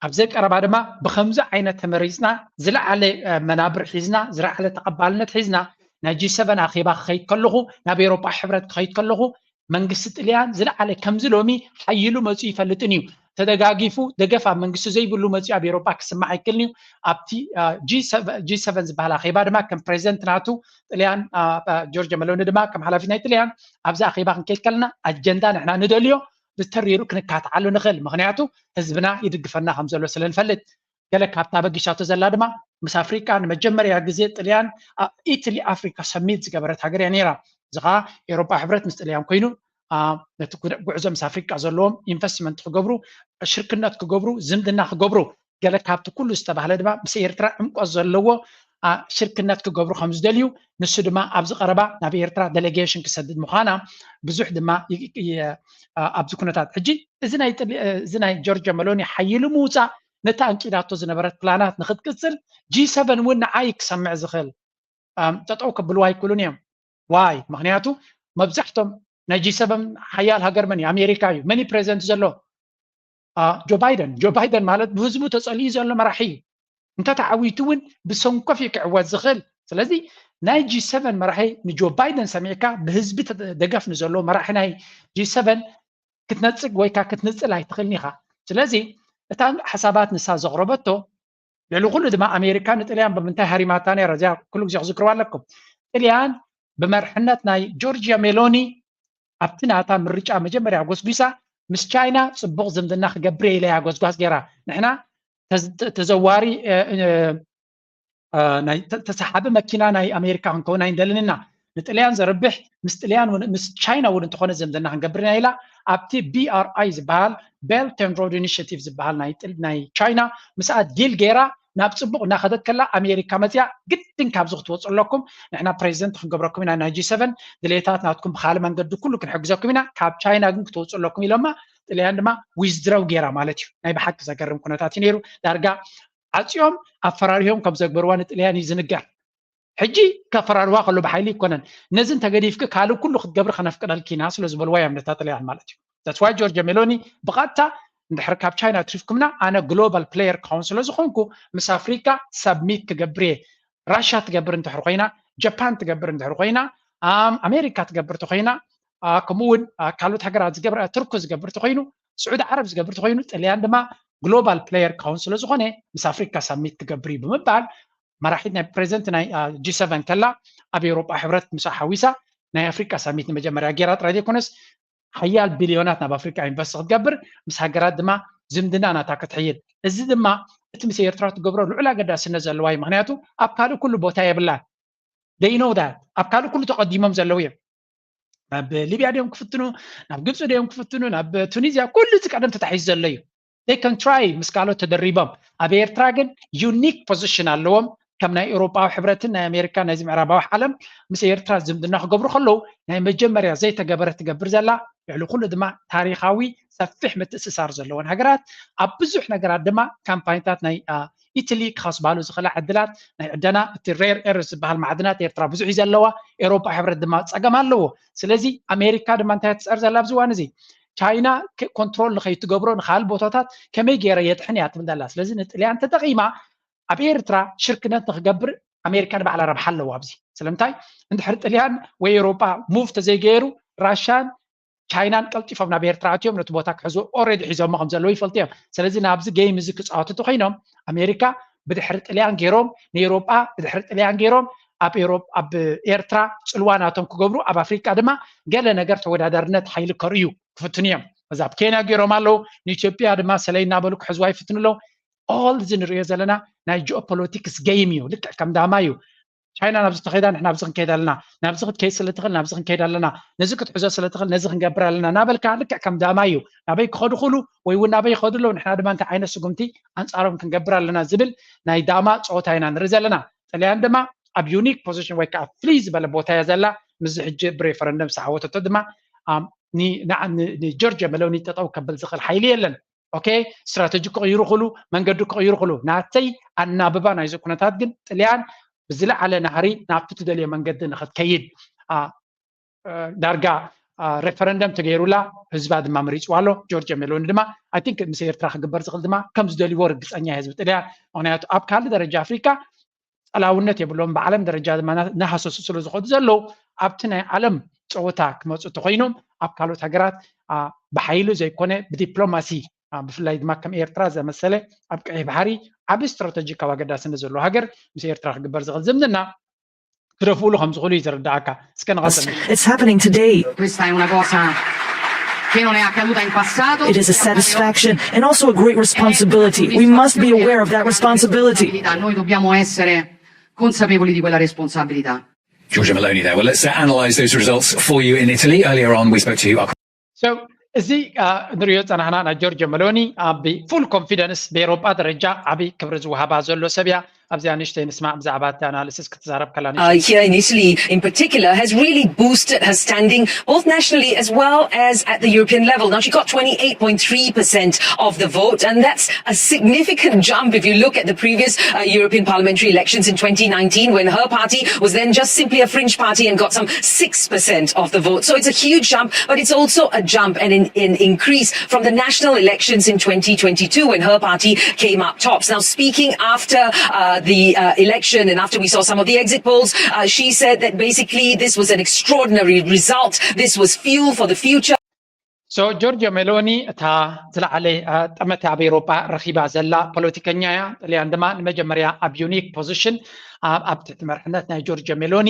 ኣብዚ ቀረባ ድማ ብከምዚ ዓይነት ተመሪጽና ዝለዓለ መናብር ሒዝና ዝለዓለ ተቐባልነት ሒዝና ናይ ጂ ሰቨን ኣኼባ ክኸይድ ከለኹ ናብ ኤውሮጳ ሕብረት ክኸይድ ከለኹ መንግስቲ ጥልያን ዝለዓለ ከምዚ ሎሚ ሓይሉ መፂኡ ይፈልጥን እዩ። ተደጋጊፉ ደገፍ ኣብ መንግስቲ ዘይብሉ መፂኡ ኣብ ኤውሮጳ ክስማዕ ኣይክእልን እዩ። ኣብቲ ጂ ሰቨን ዝበሃል ኣኼባ ድማ ከም ፕሬዚደንት ናቱ ጥልያን ጆርጅ መሎኒ ድማ ከም ሓላፊ ናይ ጥልያን ኣብዚ ኣኼባ ክንከይድ ከለና ኣጀንዳ ንሕና ንደልዮ ብተሪሩ ክንካትዓሉ ንኽእል። ምኽንያቱ ህዝብና ይድግፈና ከም ዘሎ ስለ ንፈልጥ። ገለ ካብታ በጊሳቶ ዘላ ድማ ምስ ኣፍሪቃ ንመጀመርያ ግዜ ጥልያን ኣብ ኢትሊ ኣፍሪካ ሰሚት ዝገበረት ሃገር እያ ነይራ። እዚ ከዓ ኤውሮጳ ሕብረት ምስ ጥልያን ኮይኑ ነቲ ጉዕዞ ምስ ኣፍሪቃ ዘለዎም ኢንቨስትመንት ክገብሩ ሽርክነት ክገብሩ ዝምድና ክገብሩ ገለ ካብቲ ኩሉ ዝተባህለ ድማ ምስ ኤርትራ ዕምቆት ዘለዎ ሽርክነት ክገብሩ ከም ዝደልዩ ንሱ ድማ ኣብዚ ቀረባ ናብ ኤርትራ ዴሌጌሽን ክሰድድ ምዃና ብዙሕ ድማ ኣብዚ ኩነታት ሕጂ እዚ ናይ ጆርጆ መሎኒ ሓይሉ ምውፃእ ነቲ ኣንቂዳቶ ዝነበረት ፕላናት ንክትቅፅል ጂ ሰቨን እውን ንዓይ ክሰምዕ ዝኽእል ጠጠው ክብልዋ ኣይክእሉን እዮም። ዋይ ምክንያቱ መብዛሕቶም ናይ ጂ ሰቨን ሓያል ሃገር መን እዩ? ኣሜሪካ እዩ። መን እዩ ፕሬዚደንት ዘሎ? ጆ ባይደን። ጆ ባይደን ማለት ብህዝቡ ተፀሊኡ ዘሎ መራሒ እዩ። እንተተዓዊቱ እውን ብሰንኮፍ እዩ ክዕወት ዝኽእል። ስለዚ ናይ ጂ ሰቨን መራሒ ንጆ ባይደን ሰሚዕካ ብህዝቢ ደገፍ ንዘለዎ መራሒ ናይ ጂ ሰቨን ክትነፅግ ወይ ከዓ ክትንፅል ኣይትኽእልን ኢኻ። ስለዚ እታ ሓሳባት ንሳ ዘቕረበቶ ልዕሊ ኩሉ ድማ ኣሜሪካ ንጥልያን ብምንታይ ሃሪማታ ነይራ? እዚኣ ኩሉ ግዜ ክዝክርዋ ኣለኩም። ጥልያን ብመርሕነት ናይ ጆርጂያ ሜሎኒ ኣብቲ ናታ ምርጫ መጀመርያ ጎስጒሳ ምስ ቻይና ፅቡቕ ዝምድና ክገብር ኢለ እያ ጎስጓስ ገይራ። ንሕና ተዘዋሪ ተሰሓቢ መኪና ናይ ኣሜሪካ ክንከውን ኣይንደልን ኢና። ንጥልያን ዘርብሕ ምስ ጥልያን ምስ ቻይና እውን እንተኾነ ዝምድና ክንገብር ኢና ኢላ ኣብቲ ቢ ኣር ኣይ ዝበሃል ቤልት ኤንድ ሮድ ኢኒሽቲቭ ዝበሃል ናይ ቻይና ምስኣ ዲል ገይራ ናብ ፅቡቕ እናኸደት ከላ ኣሜሪካ መፅያ ግድን ካብዚ ክትወፁ ኣለኩም፣ ንሕና ፕሬዚደንት ክንገብረኩም ኢና ናይ ጂ ሰቨን ድሌታት ናትኩም ብካልእ መንገዲ ኩሉ ክንሕግዘኩም ኢና፣ ካብ ቻይና ግን ክትወፁ ኣለኩም ኢሎማ። ጥልያን ድማ ዊዝድረው ገይራ ማለት እዩ። ናይ ብሓቂ ዘገርም ኩነታት እዩ ነይሩ። ዳርጋ ዓፅዮም ኣፈራሪሆም ከም ዘግበርዋ ንጥልያን እዩ ዝንገር። ሕጂ ከፈራርዋ ከሎ ብሓይሊ ይኮነን ነዚ እንተገዲፍኪ ካልእ ኩሉ ክትገብሪ ከነፍቅደልኪ ኢና ስለ ዝበልዋ እዮም ነታ ጥልያን ማለት እዩ። That's why ጆርጆ ሜሎኒ ብቐጥታ እንድሕር ካብ ቻይና ኣትሪፍኩምና ኣነ ግሎባል ፕሌየር ክኸውን ስለ ዝኾንኩ ምስ ኣፍሪካ ሳብሚት ክገብር እየ። ራሻ ትገብር እንድሕር ኮይና ጃፓን ትገብር እንድሕር ኮይና ኣሜሪካ ትገብር ተኮይና፣ ከምኡ እውን ካልኦት ሃገራት ዝገብር፣ ቱርክ ዝገብር ተኮይኑ፣ ስዑዲ ዓረብ ዝገብር ተኮይኑ፣ ጥልያን ድማ ግሎባል ፕሌየር ክኸውን ስለ ዝኾነ ምስ ኣፍሪካ ሳሚት ክገብር እዩ ብምባል፣ መራሒት ናይ ፕሬዚደንት ናይ ጂ ሰቨን ከላ፣ ኣብ ኤውሮጳ ሕብረት ምስ ሓዊሳ ናይ ኣፍሪካ ሳሚት ንመጀመርያ ገይራ ጥራይ ዘይኮነስ ሓያል ቢልዮናት ናብ ኣፍሪካ ኢንቨስት ክትገብር፣ ምስ ሃገራት ድማ ዝምድና ናታ ክትሕይል። እዚ ድማ እቲ ምስ ኤርትራ ትገብሮ ልዑል ኣገዳስነት ዘለዋ እዩ። ምክንያቱ ኣብ ካልእ ኩሉ ቦታ የብላን። They know that። ኣብ ካልእ ኩሉ ተቐዲሞም ዘለዉ እዮም። ናብ ሊብያ ድዮም ክፍትኑ፣ ናብ ግብፂ ድዮም ክፍትኑ፣ ናብ ቱኒዝያ፣ ኩሉ እቲ ቀደም ተታሒዙ ዘሎ እዩ። They can try ምስ ካልኦት ተደሪቦም። ኣብ ኤርትራ ግን ዩኒክ ፖዚሽን ኣለዎም። ከም ናይ ኤውሮጳዊ ሕብረትን ናይ ኣሜሪካ ናይዚ ምዕራባዊ ዓለም ምስ ኤርትራ ዝምድና ክገብሩ ከለዉ ናይ መጀመርያ ዘይተገበረ ትገብር ዘላ፣ ልዕሊ ኩሉ ድማ ታሪኻዊ ሰፊሕ ምትእስሳር ዘለወን ሃገራት፣ ኣብ ብዙሕ ነገራት ድማ ካምፓኒታት ናይ ኢትሊ ክኸስባሉ ዝኽእላ ዕድላት ናይ ዕደና፣ እቲ ሬር ኤርዝ ዝበሃል ማዕድናት ኤርትራ ብዙሕ እዩ ዘለዋ። ኤውሮጳ ሕብረት ድማ ፀገም ኣለዎ። ስለዚ ኣሜሪካ ድማ እንታይ ትፅዕር ዘላ ኣብዚ እዋን እዚ? ቻይና ኮንትሮል ንኸይትገብሮ ንካል ቦታታት ከመይ ገይረ የጥሕን እያ ትብል ዘላ። ስለዚ ንጥልያን ተጠቒማ ኣብ ኤርትራ ሽርክነት ንክገብር ኣሜሪካ ንባዕላ ረብሓ ኣለዎ ኣብዚ። ስለምንታይ? እንድሕር ጥልያን ወይ ኤውሮጳ ሙቭ ተዘይገይሩ ራሻን ቻይናን ቀልጢፎም ናብ ኤርትራ ኣትዮም ነቲ ቦታ ክሕዙ ኦልሬዲ ሒዞሞ ከም ዘለዉ ይፈልጡ እዮም። ስለዚ ናብዚ ጌም እዚ ክፃወቱ እንተኮይኖም ኣሜሪካ ብድሕሪ ጥልያን ገይሮም ንኤውሮጳ ብድሕሪ ጥልያን ገይሮም ኣብ ኤውሮጳ ኣብ ኤርትራ ፅልዋ ናቶም ክገብሩ ኣብ ኣፍሪቃ ድማ ገለ ነገር ተወዳዳርነት ሓይሊ ከርእዩ ክፍትኑ እዮም። እዚ ኣብ ኬንያ ገይሮም ኣለዉ። ንኢትዮጵያ ድማ ሰለይ እናበሉ ክሕዝዋ ይፍትኑ ኣለዉ። ኦል እዚ ንሪኦ ዘለና ናይ ጂኦፖለቲክስ ጌም እዩ። ልክዕ ከም ዳማ እዩ። ቻይና ናብዚ ተኸይዳ ንሕና ኣብዚ ክንከይድ ኣለና፣ ናብዚ ክትከይድ ስለ ትኽእል ናብዚ ክንከይድ ኣለና፣ ነዚ ክትሕዞ ስለ ትኽእል ነዚ ክንገብር ኣለና እናበልካ ልክዕ ከም ዳማ እዩ። ናበይ ክኸዱ ክእሉ ወይ እውን ናበይ ይኸዱ ኣለዉ፣ ንሕና ድማ እንታይ ዓይነት ስጉምቲ ኣንፃሮም ክንገብር ኣለና ዝብል ናይ ዳማ ፀወታ ኢና ንርኢ ዘለና። ጥልያን ድማ ኣብ ዩኒክ ፖዚሽን ወይ ከዓ ፍልይ ዝበለ ቦታ እያ ዘላ። ምስዚ ሕጂ ብሬፈረንደም ዝዓወተቶ ድማ ንጆርጅ መሎኒ ጠጠው ከብል ዝኽእል ሓይሊ የለን። ኦኬ፣ ስትራተጂ ክቕይሩ ክእሉ፣ መንገዲ ክቕይሩ ክእሉ። ናተይ ኣናብባ ናይዚ ኩነታት ግን ጥልያን ብዝለዓለ ናህሪ ናብቲ ትደልዮ መንገዲ ንክትከይድ ዳርጋ ሬፈረንደም ተገይሩላ፣ ህዝባ ድማ መሪፅዋ ኣሎ። ጆርጅ ሜሎኒ ድማ ኣይ ቲንክ ምስ ኤርትራ ክግበር ዝኽእል ድማ ከም ዝደልይዎ ርግፀኛ ህዝቢ ጥልያን። ምክንያቱ ኣብ ካልእ ደረጃ ኣፍሪካ ፀላውነት የብሎም። ብዓለም ደረጃ ድማ ናሃሰሱ ስለ ዝኸዱ ዘለዉ ኣብቲ ናይ ዓለም ፀወታ ክመፁ እንተኮይኖም ኣብ ካልኦት ሃገራት ብሓይሉ ዘይኮነ ብዲፕሎማሲ ብፍላይ ድማ ከም ኤርትራ ዘመሰለ ኣብ ቀይሕ ባሕሪ ዓብ ስትራተጂካዊ ኣገዳስነት ዘለዎ ሃገር ምስ ኤርትራ ክግበር ዝኽእል ዝምድና ክደፍኡሉ ከም ዝኽእሉ እዩ ዝርዳእካ። እስከ ንቐፅል። It's happening today. Questa è una cosa che non è accaduta in passato. It is a satisfaction and also a great responsibility. We must be aware of that responsibility. Noi dobbiamo essere consapevoli di quella responsabilità. Giorgia Maloney there. Well, let's uh, analyse those results for you in Italy. Earlier on, we spoke to our So እዚ ንሪኦ ፀናሕና ናይ ጆርጆ መሎኒ ኣብ ፉል ኮንፊደንስ ብኤሮጳ ደረጃ ዓብዪ ክብሪ ዝወሃባ ዘሎ ሰብ እያ። ኣብዚኣ ንእሽተይ ንስማዕ ብዛዕባ እቲ ኣናሊሲስ ክትዛረብ ከላ uh, here in Italy in particular has really boosted her standing both nationally as well as at the European level. Now she got twenty-eight point three percent of the vote, and that's a significant jump if you look at the previous uh, European parliamentary elections in twenty nineteen when her party was then just simply a fringe party and got some six percent of the vote. So it's a huge jump, but it's also a jump and an, an increase from the national elections in twenty twenty-two when her party came up tops. Now speaking after uh, the uh, election and after we saw some of the exit polls, uh, she said that basically this was an extraordinary result. This was fuel for the future. So ጆርጆ ሜሎኒ እታ ዝለዓለ ጠመተ ኣብ ኤሮጳ ረኺባ ዘላ ፖለቲከኛ እያ። ጥልያን ድማ ንመጀመርያ ኣብ ዩኒክ ፖዚሽን ኣብ ትሕቲ መርሕነት ናይ ጆርጆ ሜሎኒ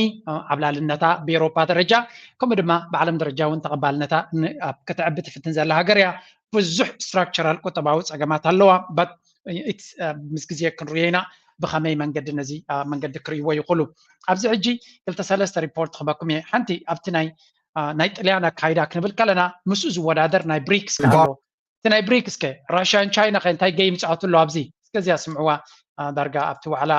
ዓብላልነታ ብኤሮጳ ደረጃ ከምኡ ድማ ብዓለም ደረጃ እውን ተቐባልነታ ከተዕቢ ትፍትን ዘላ ሃገር እያ። ብዙሕ ስትራክቸራል ቁጠባዊ ፀገማት ኣለዋ። ምስ ግዜ ክንርዮ ኢና ብኸመይ መንገዲ ነዚ መንገዲ ክርእይዎ ይኽእሉ። ኣብዚ ሕጂ ክልተ ሰለስተ ሪፖርት ክበኩም እየ። ሓንቲ ኣብቲ ናይ ናይ ጥልያን ኣካይዳ ክንብል ከለና ምስኡ ዝወዳደር ናይ ብሪክስ ኣሎ። እቲ ናይ ብሪክስ ከ ራሽያን ቻይና ከ እንታይ ገይም ይፃወቱ ኣሎ ኣብዚ? እስከዚኣ ስምዕዋ። ዳርጋ ኣብቲ ዋዕላ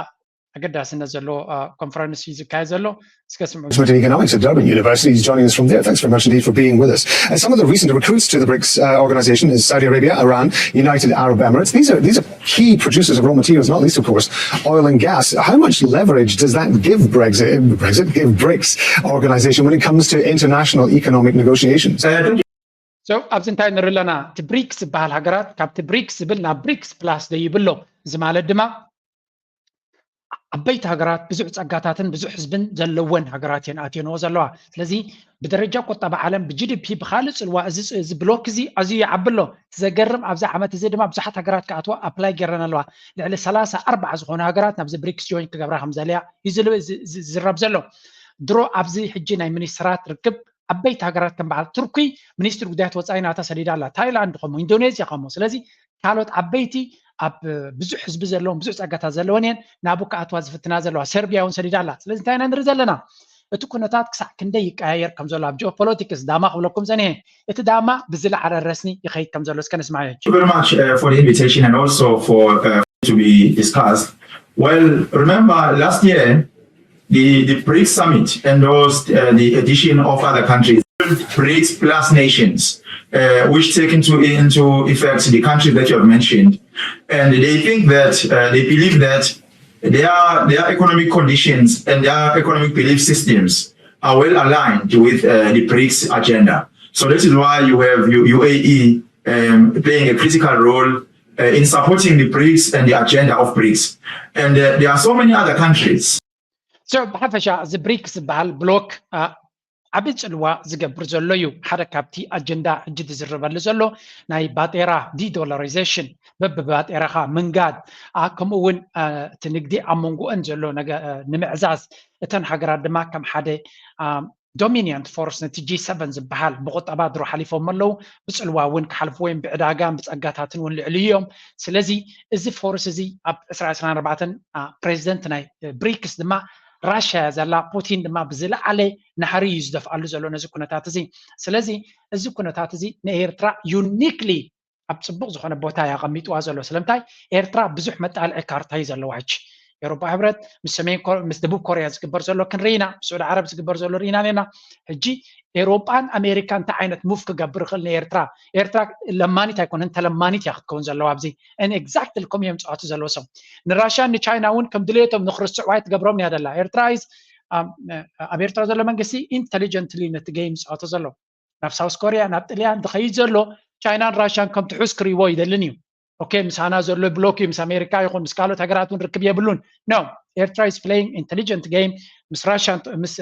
ኣገዳስነት ዘለዎ ኮንፈረንስ እዩ ዝካየድ ዘሎ። እስከ ስምዑ። Management and Economics at Durban University is joining us from there. Thanks very much indeed for being with us. And some of the recent recruits to the BRICS uh, organization is Saudi Arabia, Iran, United Arab Emirates. These are these are key producers of raw materials, not least, of course, oil and gas. How much leverage does that give Brexit, Brexit give BRICS organization when it comes to international economic negotiations? So ኣብዚ እንታይ ንርኢ ኣለና? እቲ ብሪክስ ዝበሃል ሃገራት ካብቲ ብሪክስ ዝብል ናብ ብሪክስ ፕላስ ደይብሎ። እዚ ማለት ድማ ዓበይቲ ሃገራት ብዙሕ ጸጋታትን ብዙሕ ህዝብን ዘለወን ሃገራት እየን ኣትዮንኦ ዘለዋ። ስለዚ ብደረጃ ቁጠባ ዓለም ብጂዲፒ ብካልእ ጽልዋ እዚ ብሎክ እዚ ኣዝዩ ይዓቢ ኣሎ። ዘገርም ኣብዚ ዓመት እዚ ድማ ብዙሓት ሃገራት ክኣትዋ ኣፕላይ ገይረን ኣለዋ። ልዕሊ ሰላሳ ኣርባዓ ዝኾኑ ሃገራት ናብዚ ብሪክስ ጆይን ክገብራ ከም ዘለያ እዩ ዝዝረብ ዘሎ። ድሮ ኣብዚ ሕጂ ናይ ሚኒስትራት ርክብ ዓበይቲ ሃገራት ከም በዓል ቱርኪ ሚኒስትሪ ጉዳያት ወፃኢ ናታ ሰዲዳ ኣላ። ታይላንድ ከምኡ፣ ኢንዶኔዝያ ከምኡ። ስለዚ ካልኦት ዓበይቲ ኣብ ብዙሕ ህዝቢ ዘለዎም ብዙሕ ፀጋታት ዘለወን እየን ናብኡ ክኣትዋ ዝፍትና ዘለዋ። ሰርቢያ እውን ሰዲዳ ኣላ። ስለዚ እንታይ ኢና ንርኢ ዘለና? እቲ ኩነታት ክሳዕ ክንደይ ይቀያየር ከም ዘሎ ኣብ ጂኦፖለቲክስ ዳማ ክብለኩም ጸኒሐ። እቲ ዳማ ብዝለዓለ ረስኒ ይኸይድ ከም ዘሎ እስከ ንስማዮ። Thank you very much uh, for the invitation and also for uh, to be discussed. Well, remember last year the, the BRICS summit endorsed uh, the addition of other countries, BRICS plus nations, uh, which take into into effect the countries that you have mentioned, and they think that uh, they believe that their their economic conditions and their economic belief systems are well aligned with uh, the BRICS agenda. So this is why you have U- UAE um, playing a critical role uh, in supporting the BRICS and the agenda of BRICS. And uh, there are so many other countries. So ብሓፈሻ እዚ ብሪክስ ዝበሃል ብሎክ ዓቢ ጽልዋ ዝገብር ዘሎ እዩ። ሓደ ካብቲ ኣጀንዳ ሕጂ ዝዝረበሉ ዘሎ ናይ ባጤራ ዲዶላራይዜሽን፣ በብባጤራኻ ምንጋድ፣ ከምኡ እውን እቲ ንግዲ ኣብ መንጎአን ዘሎ ንምዕዛዝ፣ እተን ሃገራት ድማ ከም ሓደ ዶሚኒያንት ፎርስ ነቲ ጂ ሰቨን ዝበሃል ብቁጠባ ድሮ ሓሊፎም ኣለዉ፣ ብጽልዋ እውን ክሓልፍዎ እዮም፣ ብዕዳጋን ብጸጋታትን እውን ልዕሊ እዮም። ስለዚ እዚ ፎርስ እዚ ኣብ ዕስራ ዕስራን ኣርባዕተን ፕሬዚደንት ናይ ብሪክስ ድማ ራሽያ እያ ዘላ። ፑቲን ድማ ብዝለዓለ ናህሪ እዩ ዝደፍኣሉ ዘሎ ነዚ ኩነታት እዚ። ስለዚ እዚ ኩነታት እዚ ንኤርትራ ዩኒክሊ ኣብ ጽቡቕ ዝኾነ ቦታ እዩ ኣቐሚጥዋ ዘሎ። ስለምንታይ? ኤርትራ ብዙሕ መጣልዒ ካርታ እዩ ዘለዋ። ሕጂ ኤውሮጳ ሕብረት ምስ ሰሜን ምስ ደቡብ ኮርያ ዝግበር ዘሎ ክንርኢ ኢና፣ ምስ ስዑዲ ዓረብ ዝግበር ዘሎ ርኢና ነና። ሕጂ ኤውሮጳን ኣሜሪካን እንታይ ዓይነት ሙቭ ክገብር ይኽእል ንኤርትራ? ኤርትራ ለማኒት ኣይኮነን፣ ተለማኒት እያ ክትከውን ዘለዋ ኣብዚ። ን ኤግዛክትሊ ከምኡ እዮም ዝጻወቱ ዘለዉ። ሰው ንራሽያን ንቻይና እውን ከም ድሌቶም ንክርስዕዋ ኣይትገብሮም እያ ደላ። ኤርትራ ኢዝ ኣብ ኤርትራ ዘሎ መንግስቲ ኢንተሊጀንትሊ ነቲ ገይም ዝጻወቶ ዘሎ። ናብ ሳውስ ኮርያ፣ ናብ ጥልያን ዝኸይድ ዘሎ ቻይናን ራሽያን ከም ትሑዝ ክርእይዎ ይደልን እዩ። ኦኬ፣ ምሳና ዘሎ ብሎክ እዩ፣ ምስ ኣሜሪካ ይኹን ምስ ካልኦት ሃገራት እውን ርክብ የብሉን። ኖ፣ ኤርትራ is playing intelligent game። ምስ ራሽያን ምስ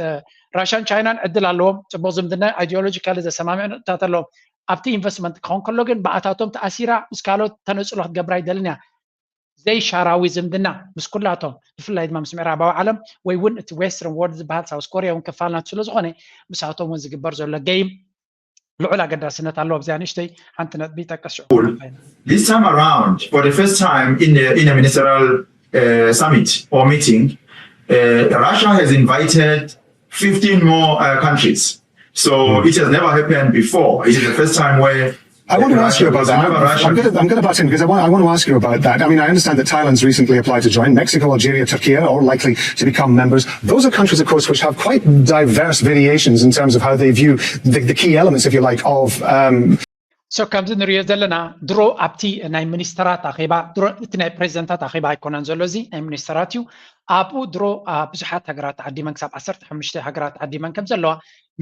ራሽያን ቻይናን ዕድል ኣለዎም፣ ጽቡቕ ዝምድና፣ ኣይዲዮሎጂካሊ ዘሰማምዕ ነጥብታት ኣለዎም። ኣብቲ ኢንቨስትመንት ክኸውን ከሎ ግን ብኣታቶም ተኣሲራ ምስ ካልኦት ተነጽሎ ክትገብር ኣይደልን እያ። ዘይሻራዊ ዝምድና ምስ ኩላቶም፣ ብፍላይ ድማ ምስ ምዕራባዊ ዓለም ወይ እውን እቲ ዌስተርን ወርልድ ዝበሃል ሳውስ ኮርያ እውን ክፋል ናቱ ስለ ዝኾነ ምሳቶም እውን ዝግበር ዘሎ ገይም ልዑል ኣገዳስነት ኣለዎ። ኣብዚኣ ንእሽተይ ሓንቲ ነጥቢ ይጠቅስ ሽዑ። This time around, for the first time in a, in a ministerial uh, summit or meeting, uh, Russia has invited fifteen more uh, countries. So it has never happened before. It is the first time where I want to ask you about that. I'm going to, I'm going to butt in because I want, I want to ask you about that. I mean, I understand that Thailand's recently applied to join. Mexico, Algeria, Turkey are all likely to become members. Those are countries, of course, which have quite diverse variations in terms of how they view the, the key elements, if you like, of um, So ከምዚ ንሪኦ ዘለና ድሮ ኣብቲ ናይ ሚኒስተራት ኣኼባ፣ ድሮ እቲ ናይ ፕሬዚደንታት ኣኼባ ኣይኮነን ዘሎ፣ እዚ ናይ ሚኒስተራት እዩ። ኣብኡ ድሮ ብዙሓት ሃገራት ተዓዲመን፣ ክሳብ ዓሰርተ ሓሙሽተ ሃገራት ተዓዲመን ከም ዘለዋ፣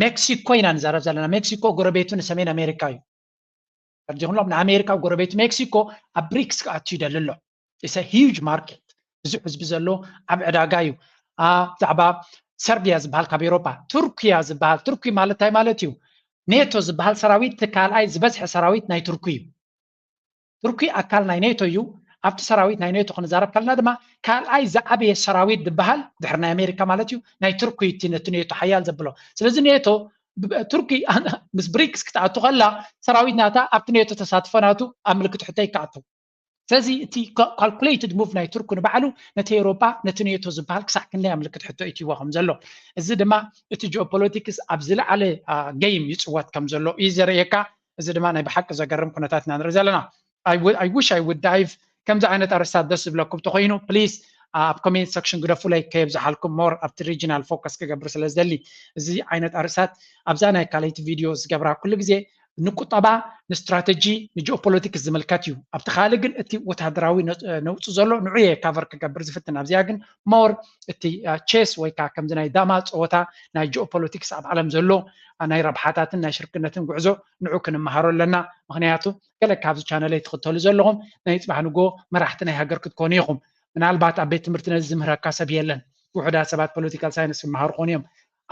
ሜክሲኮ ኢና ንዛረብ ዘለና። ሜክሲኮ ጎረቤቱ ንሰሜን ኣሜሪካ እዩ። ተርዲኹሎም ንኣሜሪካ ጎረቤቱ ሜክሲኮ ኣብ ብሪክስ ክኣቱ ይደሊ ኣሎ። ኢሰ ሂጅ ማርኬት፣ ብዙሕ ህዝቢ ዘሎ ዓብ ዕዳጋ እዩ። ብዛዕባ ሰርቢያ ዝበሃል ካብ ኤሮፓ፣ ቱርኪያ ዝበሃል፣ ቱርኪ ማለት እንታይ ማለት እዩ? ኔቶ ዝበሃል ሰራዊት እቲ ካልኣይ ዝበዝሐ ሰራዊት ናይ ቱርኪ እዩ። ቱርኪ ኣካል ናይ ኔቶ እዩ። ኣብቲ ሰራዊት ናይ ኔቶ ክንዛረብ ከለና ድማ ካልኣይ ዝዓበየ ሰራዊት ዝበሃል ድሕሪ ናይ ኣሜሪካ ማለት እዩ ናይ ቱርኪ እቲ ነቲ ኔቶ ሓያል ዘብሎ። ስለዚ ኔቶ ቱርኪ ምስ ብሪክስ ክትኣቱ ከላ ሰራዊት ናታ ኣብቲ ኔቶ ተሳትፎ ናቱ ኣብ ምልክት ሕቶ ይከኣቱ። ስለዚ እቲ ካልኩሌትድ ሙቭ ናይ ቱርኪ ንባዕሉ ነቲ ኤውሮጳ ነቲ ኔቶ ዝበሃል ክሳዕ ክንደይ ኣብ ምልክት ሕቶ እትይዎ ከም ዘሎ፣ እዚ ድማ እቲ ጂኦፖለቲክስ ኣብ ዝለዓለ ገይም ይፅወት ከም ዘሎ እዩ ዘርእየካ። እዚ ድማ ናይ ብሓቂ ዘገርም ኩነታት ኢና ንርኢ ዘለና። I wish I would dive ከምዚ ዓይነት ኣርእስታት ደስ ዝብለኩም ተኮይኑ ፕሊስ ኣብ ኮሜንት ሰክሽን ግደፉለይ ከየብዝሓልኩም ሞር ኣብቲ ሪጂናል ፎከስ ክገብር ስለ ዝደሊ። እዚ ዓይነት ኣርእስታት ኣብዛ ናይ ካልኣይቲ ቪድዮ ዝገብራ ኩሉ ግዜ ንቁጠባ ንስትራተጂ ንጂኦፖለቲክስ ዝምልከት እዩ። ኣብቲ ካልእ ግን እቲ ወታደራዊ ነውፂ ዘሎ ንዑ እየ ካቨር ክገብር ዝፍትን። ኣብዚኣ ግን ሞር እቲ ቼስ ወይ ከዓ ከምዚ ናይ ዳማ ፀወታ ናይ ጂኦፖለቲክስ ኣብ ዓለም ዘሎ ናይ ረብሓታትን ናይ ሽርክነትን ጉዕዞ ንዑ ክንመሃሮ ኣለና። ምክንያቱ ገለ ካብዚ ቻነለይ ትኽተሉ ዘለኹም ናይ ፅባሕ ንጎ መራሕቲ ናይ ሃገር ክትኮኑ ኢኹም። ምናልባት ኣብ ቤት ትምህርቲ ነዚ ዝምህረካ ሰብ የለን። ውሑዳት ሰባት ፖለቲካል ሳይንስ ክመሃሩ ኾኑ እዮም።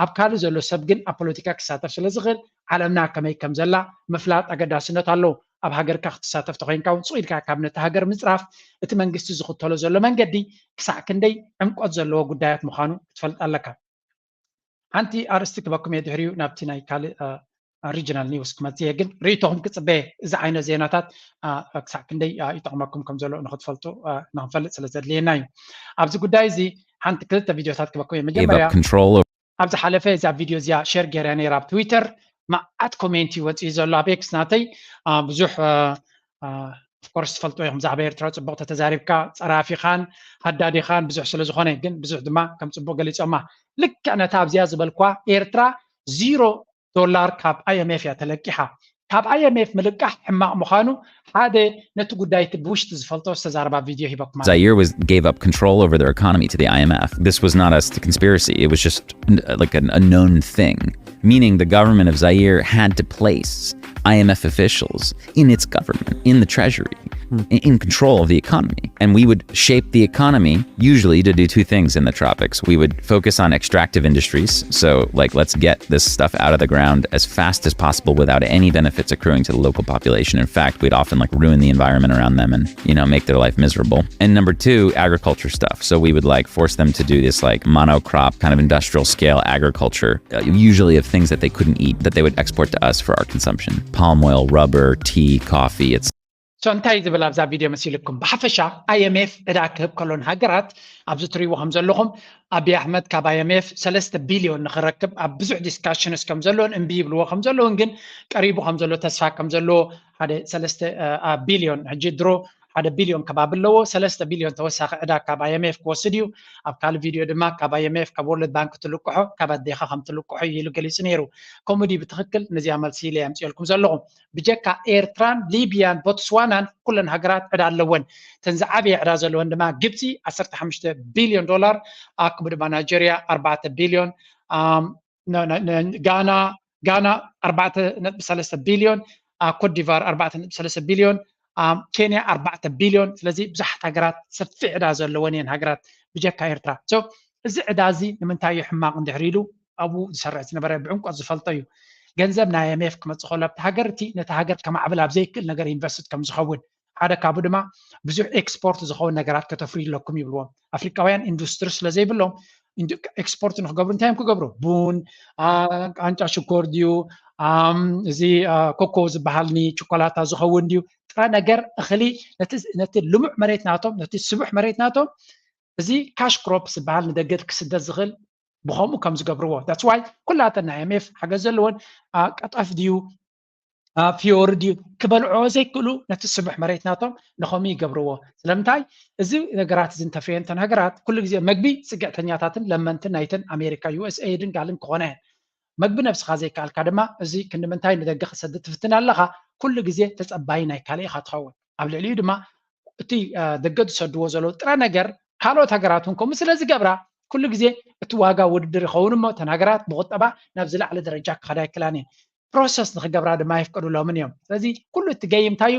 ኣብ ካልእ ዘሎ ሰብ ግን ኣብ ፖለቲካ ክሳተፍ ስለ ዝኽእል ዓለምና ከመይ ከም ዘላ ምፍላጥ ኣገዳስነት ኣለዎ። ኣብ ሃገርካ ክትሳተፍ ተኾይንካ እውን ሱቕ ኢልካ ካብ ነቲ ሃገር ምጽራፍ እቲ መንግስቲ ዝኽተሎ ዘሎ መንገዲ ክሳዕ ክንደይ ዕምቆት ዘለዎ ጉዳያት ምዃኑ ክትፈልጥ ኣለካ። ሓንቲ ኣርእስቲ ክበኩም እየ ድሕሪኡ ናብቲ ናይ ካልእ ሪጅናል ኒውስ ክመጽእ እየ። ግን ርእይቶኹም ክጽበየ እዚ ዓይነት ዜናታት ክሳዕ ክንደይ ይጠቕመኩም ከም ዘሎ ንክትፈልጡ ንክንፈልጥ ስለ ዘድልየና እዩ። ኣብዚ ጉዳይ እዚ ሓንቲ ክልተ ቪድዮታት ክበኩም እየ። መጀመርያ control ኣብ ዝሓለፈ እዛ ቪድዮ እዚኣ ሸር ገይረ ነይራ ኣብ ትዊተር። መዓት ኮሜንት እዩ ወፂኡ ዘሎ ኣብ ኤክስ ናተይ። ብዙሕ ኮርስ ትፈልጥዎ ኢኹም፣ ብዛዕባ ኤርትራ ፅቡቕ ተተዛሪብካ፣ ፀራፊኻን ሃዳዲኻን ብዙሕ ስለ ዝኾነ፣ ግን ብዙሕ ድማ ከም ፅቡቕ ገሊፆማ። ልክዕ ነታ ኣብዚኣ ዝበልኳ ኤርትራ ዚሮ ዶላር ካብ ኣይኤምኤፍ እያ ተለቂሓ። ካብ ኣይኤምኤፍ ምልቃሕ ሕማቕ ምዃኑ ሓደ ነቲ ጉዳይ እቲ ብውሽጢ ዝፈልጦ ዝተዛረባ ቪድዮ ሂበኩም ኣለ። Zaire was gave up control over their economy to the I M F. This was not a s- conspiracy. It was just n- like a, a known thing. Meaning the government of Zaire had to place I M F officials in its government, in the treasury, in, in control of the economy. And we would shape the economy usually to do two things in the tropics. We would focus on extractive industries, so like let's get this stuff out of the ground as fast as possible without any benefits accruing to the local population. In fact, we'd often like ruin the environment around them and, you know, make their life miserable. And number two, agriculture stuff. So we would like force them to do this like monocrop kind of industrial scale agriculture, uh, usually of things that they couldn't eat that they would export to us for our consumption: palm oil, rubber, tea, coffee, et cetera. So እንታይ ዝብል ኣብዛ ቪድዮ መሲልኩም? ብሓፈሻ ኣይኤምኤፍ ዕዳ ክህብ ከሎ ንሃገራት ኣብዚ ትሪእዎ ከም ዘለኹም ኣቢ ኣሕመድ ካብ ኣይኤምኤፍ ሰለስተ ቢልዮን ንክረክብ ኣብ ብዙሕ ዲስካሽንስ ከም ዘለዎን እምቢ ይብልዎ ከም ዘለውን ግን ቀሪቡ ከም ዘሎ ተስፋ ከም ዘለዎ ሓደ ሰለስተ ቢልዮን ሕጂ ድሮ ሓደ ቢልዮን ከባቢ ኣለዎ። ሰለስተ ቢልዮን ተወሳኺ ዕዳ ካብ ኣይኤምኤፍ ክወስድ እዩ። ኣብ ካልእ ቪድዮ ድማ ካብ ኣይኤምኤፍ ካብ ወርልድ ባንክ ትልቅሖ ካብ ኣዴኻ ከም ትልቅሖ እዩ ኢሉ ገሊጹ ነይሩ። ከምኡ ድዩ ብትኽክል? ነዚኣ መልሲ ኢለ የምፅየልኩም ዘለኹ። ብጀካ ኤርትራን ሊብያን ቦትስዋናን ኩለን ሃገራት ዕዳ ኣለወን። እተን ዝዓበየ ዕዳ ዘለወን ድማ ግብፂ ዓሰርተ ሓሙሽተ ቢልዮን ዶላር፣ ኣክቡ ድማ ናይጀርያ ኣርባዕተ ቢልዮን፣ ጋና ጋና ኣርባዕተ ነጥቢ ሰለስተ ቢልዮን፣ ኮትዲቫር ኣርባዕተ ነጥቢ ሰለስተ ቢልዮን፣ ኬንያ ኣርባዕተ ቢልዮን። ስለዚ ብዙሓት ሃገራት ሰፊሕ ዕዳ ዘለወን እየን ሃገራት ብጀካ ኤርትራ። እዚ ዕዳ እዚ ንምንታይ እዩ ሕማቕ እንድሕር ኢሉ ኣብኡ ዝሰርሕ ዝነበረ ብዕምቆት ዝፈልጦ እዩ። ገንዘብ ናይ ኣይኤምኤፍ ክመፅእ ከሎ ኣብቲ ሃገር እቲ ነቲ ሃገር ከማዕብል ኣብ ዘይክእል ነገር ኢንቨስትድ ከም ዝኸውን ሓደ ካብኡ ድማ ብዙሕ ኤክስፖርት ዝኸውን ነገራት ከተፍርዩ ኣለኩም ይብልዎም። ኣፍሪቃውያን ኢንዱስትሪ ስለ ዘይብሎም ኤክስፖርት ንክገብሩ እንታይ እዮም ክገብሩ? ቡን፣ ቃንጫ ሽኮር ድዩ፣ እዚ ኮኮ ዝበሃል ንችኮላታ ዝኸውን ድዩ? ጥረ ነገር እኽሊ ነቲ ልሙዕ መሬት ናቶም ነቲ ስቡሕ መሬት ናቶም እዚ ካሽ ክሮፕ ዝበሃል ንደገ ክስደድ ዝኽእል ብኸምኡ ከም ዝገብርዎ that's why ኩላተን ናይ ኣይኤምኤፍ ሓገዝ ዘለወን ቀጠፍ ድዩ ፍዮሪ ድዩ ክበልዖ ዘይክእሉ ነቲ ስቡሕ መሬት ናቶም ንኸምኡ ይገብርዎ። ስለምንታይ እዚ ነገራት እዚ እንተፍርየን እተን ሃገራት ኩሉ ግዜ መግቢ ፅግዕተኛታትን ለመንትን ናይተን ኣሜሪካ ዩ ኤስ ኤድን ጋልን ክኾነ እየን። መግቢ ነብስኻ ዘይከኣልካ ድማ እዚ ክንዲ ምንታይ ንደገ ክትሰድድ ትፍትን ኣለኻ? ኩሉ ግዜ ተፀባይ ናይ ካልእ ኢኻ ትኸውን። ኣብ ልዕሊኡ ድማ እቲ ደገ ዝሰድዎ ዘለዉ ጥረ ነገር ካልኦት ሃገራት እውን ከምኡ ስለ ዝገብራ ኩሉ ግዜ እቲ ዋጋ ውድድር ይኸውን እሞ እተን ሃገራት ብቁጠባ ናብ ዝለዓለ ደረጃ ክኸዳ ኣይክእላን እየን። ፕሮሰስ ንክገብራ ድማ ኣይፍቀዱሎምን እዮም። ስለዚ ኩሉ እቲ ገይም እንታይ እዩ?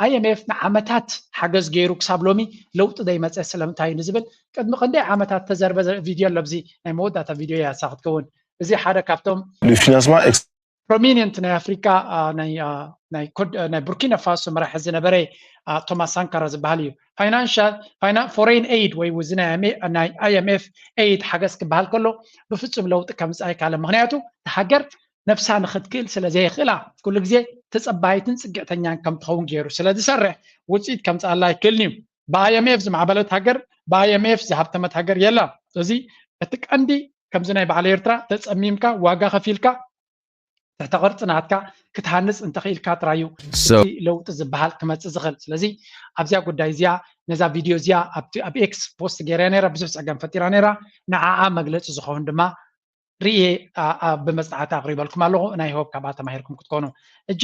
ኣይኤምኤፍ ንዓመታት ሓገዝ ገይሩ ክሳብ ሎሚ ለውጢ ዘይመፀ ስለምንታይ እዩ ንዝብል ቅድሚ ክንደይ ዓመታት ተዘርበ ቪድዮ ኣሎ። ኣብዚ ናይ መወዳእታ ቪድዮ እያ እሳ ክትከውን። እዚ ሓደ ካብቶም Le financement ex- ፕሮሚኒንት ናይ ኣፍሪካ ናይ ቡርኪና ፋሶ መራሒ ዝነበረ ቶማስ ሳንካራ ዝበሃል እዩ። ፋይናንሻል ፎሬን ኤድ ወይ እዚ ናይ ኣይኤምኤፍ ኤድ ሓገዝ ክበሃል ከሎ ብፍፁም ለውጢ ከምፅእ ኣይካለ። ምክንያቱ ሃገር ነብሳ ንክትክእል ስለ ዘይኽእላ ኩሉ ግዜ ተፀባይትን ፅግዕተኛን ከም ትኸውን ገይሩ ስለ ዝሰርሕ ውፅኢት ከምፅኣላ ኣይክእልን እዩ። ብኣይኤምኤፍ ዝማዕበለት ሃገር ብኣይኤምኤፍ ዝሃብተመት ሃገር የላ። እዚ እቲ ቀንዲ ከምዚ ናይ በዓል ኤርትራ ተፀሚምካ ዋጋ ከፊልካ ትሕተ ቅርፂ ናትካ ክትሃንፅ እንተኽኢልካ ጥራይ እዩ So- እቲ ለውጢ ዝበሃል ክመፅእ ዝኽእል። ስለዚ ኣብዚኣ ጉዳይ እዚኣ ነዛ ቪድዮ እዚኣ ኣብቲ ኣብ ኤክስ ፖስት ገይረ ነይራ ብዙሕ ፀገም ፈጢራ ነይራ። ንዓኣ መግለፂ ዝኸውን ድማ ርእየ ኣ- ኣ- ብመፅናዕቲ ኣቕሪበልኩም ኣለኹ። ናይ ሆፕ ካብኣ ተማሂርኩም ክትኮኑ። ሕጂ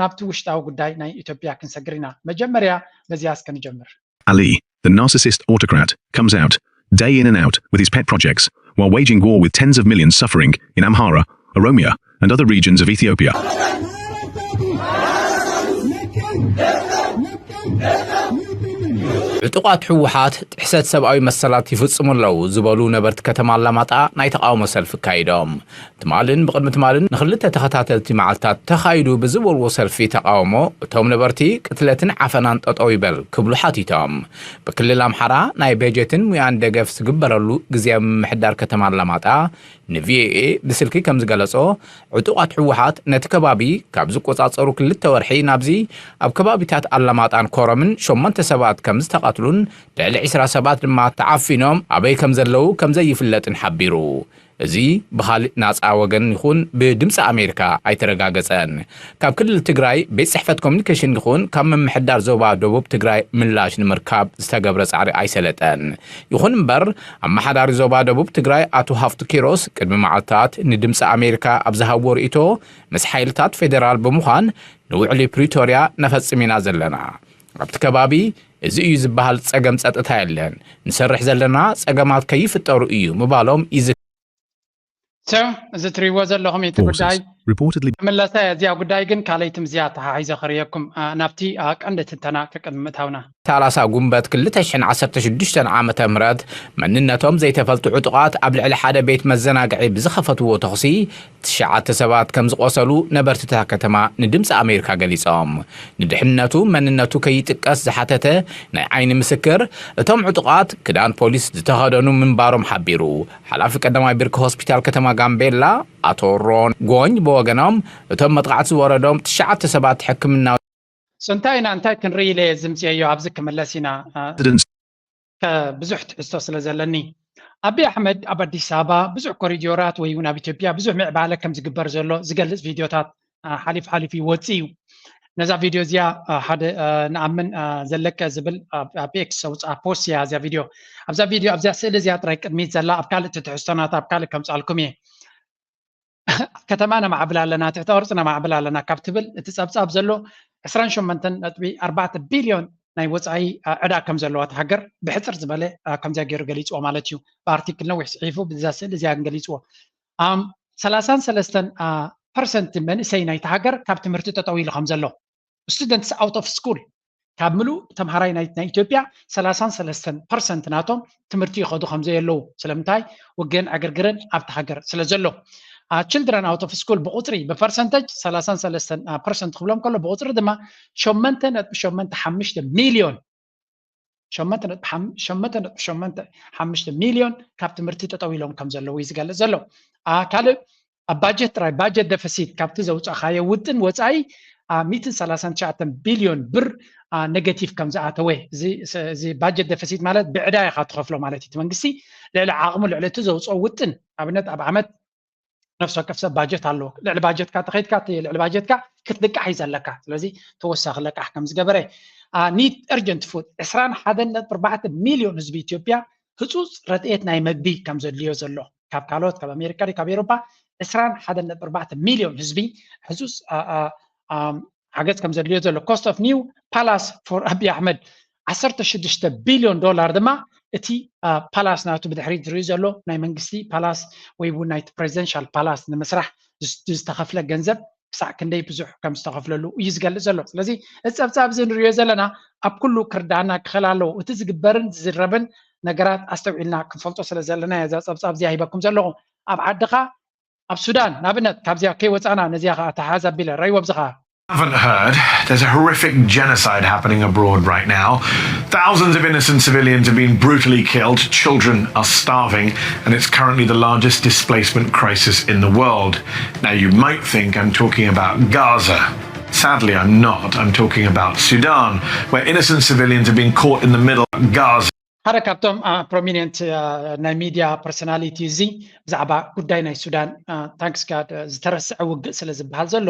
ናብቲ ውሽጣዊ ጉዳይ ናይ ኢትዮጵያ ክንሰግር ኢና። መጀመርያ በዚኣ እስከ ንጀምር። Ali, the narcissist autocrat, comes out, day in and out, with his pet projects, while waging war with tens of millions suffering in Amhara, Oromia, and other regions of Ethiopia. ዕጡቓት ህወሓት ጥሕሰት ሰብኣዊ መሰላት ይፍጽሙ ኣለዉ ዝበሉ ነበርቲ ከተማ ኣላማጣ ናይ ተቓውሞ ሰልፊ ኣካይዶም። ትማልን ብቕድሚ ትማልን ንኽልተ ተኸታተልቲ መዓልታት ተኻይዱ ብዝበልዎ ሰልፊ ተቓውሞ፣ እቶም ነበርቲ ቅትለትን ዓፈናን ጠጠው ይበል ክብሉ ሓቲቶም። ብክልል ኣምሓራ ናይ በጀትን ሙያን ደገፍ ዝግበረሉ ግዝያዊ ምምሕዳር ከተማ ኣላማጣ ንቪኦኤ ብስልኪ ከም ዝገለጾ፣ ዕጡቓት ህወሓት ነቲ ከባቢ ካብ ዝቆጻጸሩ ክልተ ወርሒ ናብዚ ኣብ ከባቢታት ኣላማጣን ኮረምን ሸሞንተ ሰባት ከም ዝተቐትሉን ልዕሊ ዕስራ ሰባት ድማ ተዓፊኖም ኣበይ ከም ዘለዉ ከም ዘይፍለጥን ሓቢሩ። እዚ ብኻልእ ናጻ ወገን ይኹን ብድምፂ ኣሜሪካ ኣይተረጋገጸን። ካብ ክልል ትግራይ ቤት ጽሕፈት ኮሚኒኬሽን ይኹን ካብ ምምሕዳር ዞባ ደቡብ ትግራይ ምላሽ ንምርካብ ዝተገብረ ጻዕሪ ኣይሰለጠን። ይኹን እምበር፣ ኣመሓዳሪ ዞባ ደቡብ ትግራይ ኣቶ ሃፍቱ ኪሮስ ቅድሚ መዓልታት ንድምፂ ኣሜሪካ ኣብ ዝሃብዎ ርእይቶ፣ ምስ ሓይልታት ፌዴራል ብምዃን ንውዕሊ ፕሪቶርያ ነፈጽም ኢና ዘለና። ኣብቲ ከባቢ እዚ እዩ ዝበሃል ጸገም ጸጥታ የለን። ንሰርሕ ዘለና ጸገማት ከይፍጠሩ እዩ ምባሎም ይዝከር። So፣ እዚ ትሪእዎ ዘለኹም እቲ ጉዳይ Forces reportedly ክምለሰ፣ እዚኣ ጉዳይ ግን ካልኣይቲ ምዝያ ተሓሒዘ ክርእየኩም፣ አ፣ ናብቲ፣ አ፣ ቀንዲ ትንተና ከቅድሚ ምእታውና። ሰላሳ ጉንበት ክልተ ሽሕን ዓሰርተ ሽዱሽተን ዓመተ ምህረት መንነቶም ዘይተፈልጡ ዕጡቓት ኣብ ልዕሊ ሓደ ቤት መዘናግዒ ብዝኸፈትዎ ተኹሲ ትሽዓተ ሰባት ከም ዝቖሰሉ ነበርቲ እታ ከተማ ንድምፂ ኣሜሪካ ገሊጾም። ንድሕንነቱ መንነቱ ከይጥቀስ ዝሓተተ ናይ ዓይኒ ምስክር፣ እቶም ዕጡቓት ክዳን ፖሊስ ዝተኸደኑ ምንባሮም ሓቢሩ። ሓላፊ ቀዳማይ ብርኪ ሆስፒታል ከተማ ጋምቤላ ኣቶ ሮን ጎኝ ብወገኖም፣ እቶም መጥቓዕቲ ዝወረዶም ትሽዓተ ሰባት ሕክምናዊ So፣ እንታይ ኢና እንታይ ክንርኢ ኢለ እየ ዝምፅኤዮ፣ ኣብዚ ክምለስ ኢና፣ አ፣ incidents ከ-፣ ብዙሕ ትሕዝቶ ስለ ዘለኒ። ኣቢ ኣሕመድ ኣብ ኣዲስ ኣበባ ብዙሕ ኮሪዶራት ወይ እውን ኣብ ኢትዮጵያ ብዙሕ ምዕባለ ከም ዝግበር ዘሎ ዝገልፅ ቪድዮታት፣ አ፣ ሓሊፍ ሓሊፍ ይወፅእ እዩ። ነዛ ቪድዮ እዚኣ፣ አ፣ ሓደ፣ አ፣ ንኣምን፣ አ፣ ዘለቀ ዝብል ኣብ ኣብ ኤክስ ዘውፅኣ ፖስት እያ እዚኣ ቪድዮ። ኣብዛ ቪድዮ ኣብዚኣ ስእሊ እዚኣ ጥራይ ቅድሚት ዘላ ኣብ ካልእ ትትሕዝቶ ናታ ኣብ ካልእ ከምፅኣልኩም እየ። ከተማ ነማዕብል ኣለና፣ ትሕተ ቅርፂ ነማዕብል ኣለና ካብ ትብል እቲ ፀብፃብ ዘሎ ዕስራን ሸሞንተን ነጥቢ ኣርባዕተ ቢልዮን ናይ ወፃኢ፣ አ፣ ዕዳ ከም ዘለዋ እታ ሃገር ብሕፅር ዝበለ፣ አ፣ ከምዚኣ ገይሩ ገሊፅዎ ማለት እዩ። ብኣርቲክል ነዊሕ ፅሒፉ ብዛ ስእሊ እዚኣ ግን ገሊፅዎ። ኣም፣ ሰላሳን ሰለስተን፣ አ፣ ፐርሰንት መንእሰይ ናይታ ሃገር ካብ ትምህርቲ ጠጠው ኢሉ ከም ዘሎ፣ students out of school፣ ካብ ምሉእ ተምሃራይ ናይ ናይ ኢትዮጵያ ሰላሳን ሰለስተን ፐርሰንት ናቶም ትምህርቲ ይኸዱ ከም ዘየለዉ። ስለምንታይ? ውግእን ዕግርግርን ኣብቲ ሃገር ስለ ዘሎ። አ፣ children out of school ብቑፅሪ ብፐርሰንተጅ ሰላሳን ሰለስተን ፐርሰንት ክብሎም ከሎ ብቑፅሪ ድማ ሸሞንተ ነጥቢ ሸሞንተ ሓሙሽተ ሚልዮን፣ ሸሞንተ ነጥቢ ሓም-፣ ሸሞንተ ነጥቢ ሸሞንተ ሓሙሽተ ሚልዮን ካብ ትምህርቲ ጠጠው ኢሎም ከም ዘለዉ እዩ ዝገልፅ ዘሎ። አ፣ ካልእ ኣብ ባጀት ጥራይ፣ ባጀት ደፈሲት ካብቲ ዘውፃእኻዮ ውጥን ወፃኢ፣ አ፣ ሚእትን ሰላሳን ትሽዓተን ቢልዮን ብር፣ አ፣ ኔጌቲቭ ከም ዝኣተወ፣ እዚ ስ-፣ እዚ ባጀት ደፈሲት ማለት ብዕዳ ኢኻ ትኸፍሎ ማለት እዩ። እቲ መንግስቲ ልዕሊ ዓቕሙ፣ ልዕሊ እቲ ዘውፅኦ ውጥን፣ ኣብነት ኣብ ዓመት ነፍሲ ወከፍ ሰብ ባጀት ኣለዎ። ልዕሊ ባጀትካ ተኸይድካ፣ እቲ ልዕሊ ባጀትካ ክትልቃሕ እዩ ዘለካ። ስለዚ ተወሳኺ ለቃሕ ከም ዝገበረ፣ አ፣ ኒድ እርጀንት ፉድ፣ ዕስራን ሓደን ነጥቢ ኣርባዕተ ሚልዮን ህዝቢ ኢትዮጵያ ህፁፅ ረድኤት ናይ መግቢ ከም ዘድልዮ ዘሎ፣ ካብ ካልኦት፣ ካብ ኣሜሪካ ድዩ ካብ ኤሮፓ፣ ዕስራን ሓደን ነጥቢ ኣርባዕተ ሚልዮን ህዝቢ ህፁፅ፣ አ፣ አ፣ አ፣ ሓገዝ ከም ዘድልዮ ዘሎ። ኮስት ኦፍ ኒው ፓላስ ፎር ኣቢ ኣሕመድ ዓሰርተ ሽዱሽተ ቢልዮን ዶላር ድማ እቲ፣ አ፣ ፓላስ ናቱ ብድሕሪት ዝርኢ ዘሎ ናይ መንግስቲ ፓላስ ወይ እውን ናይቲ ፕሬዚደንሻል ፓላስ ንምስራሕ ዝስ-፣ ዝተኸፍለ ገንዘብ ክሳዕ ክንደይ ብዙሕ ከም ዝተኸፍለሉ እዩ ዝገልጽ ዘሎ። ስለዚ እዚ ጸብጻብ እዚ ንርእዮ ዘለና ኣብ ኩሉ ክርዳኣና ክኽእል ኣለዎ። እቲ ዝግበርን ዝዝረብን ነገራት ኣስተውዒልና ክንፈልጦ ስለ ዘለና እየ እዛ ጸብጻብ እዚኣ ሂበኩም ዘለኹ። ኣብ ዓድኻ፣ ኣብ ሱዳን ንኣብነት፣ ካብዚኣ ከይወጻና ነዚኣ ኸኣ ተሓዝ ኣቢለ ራይዎ ኣብዚ ኸኣ Haven't heard, there's a horrific genocide happening abroad right now. Thousands of innocent civilians have been brutally killed, children are starving, and it's currently the largest displacement crisis in the world. Now, you might think I'm talking about Gaza. Sadly, I'm not. I'm talking about Sudan, where innocent civilians have been caught in the middle of Gaza. ሓደ ካብቶም፣ አ፣ ፕሮሚነንት፣ አ፣ ናይ ሚድያ ፐርሶናሊቲ እዚ ብዛዕባ ጉዳይ ናይ ሱዳን፣ አ፣ ታንክስ ጋድ፣ አ፣ ዝተረስዐ ውግእ ስለ ዝበሃል ዘሎ፣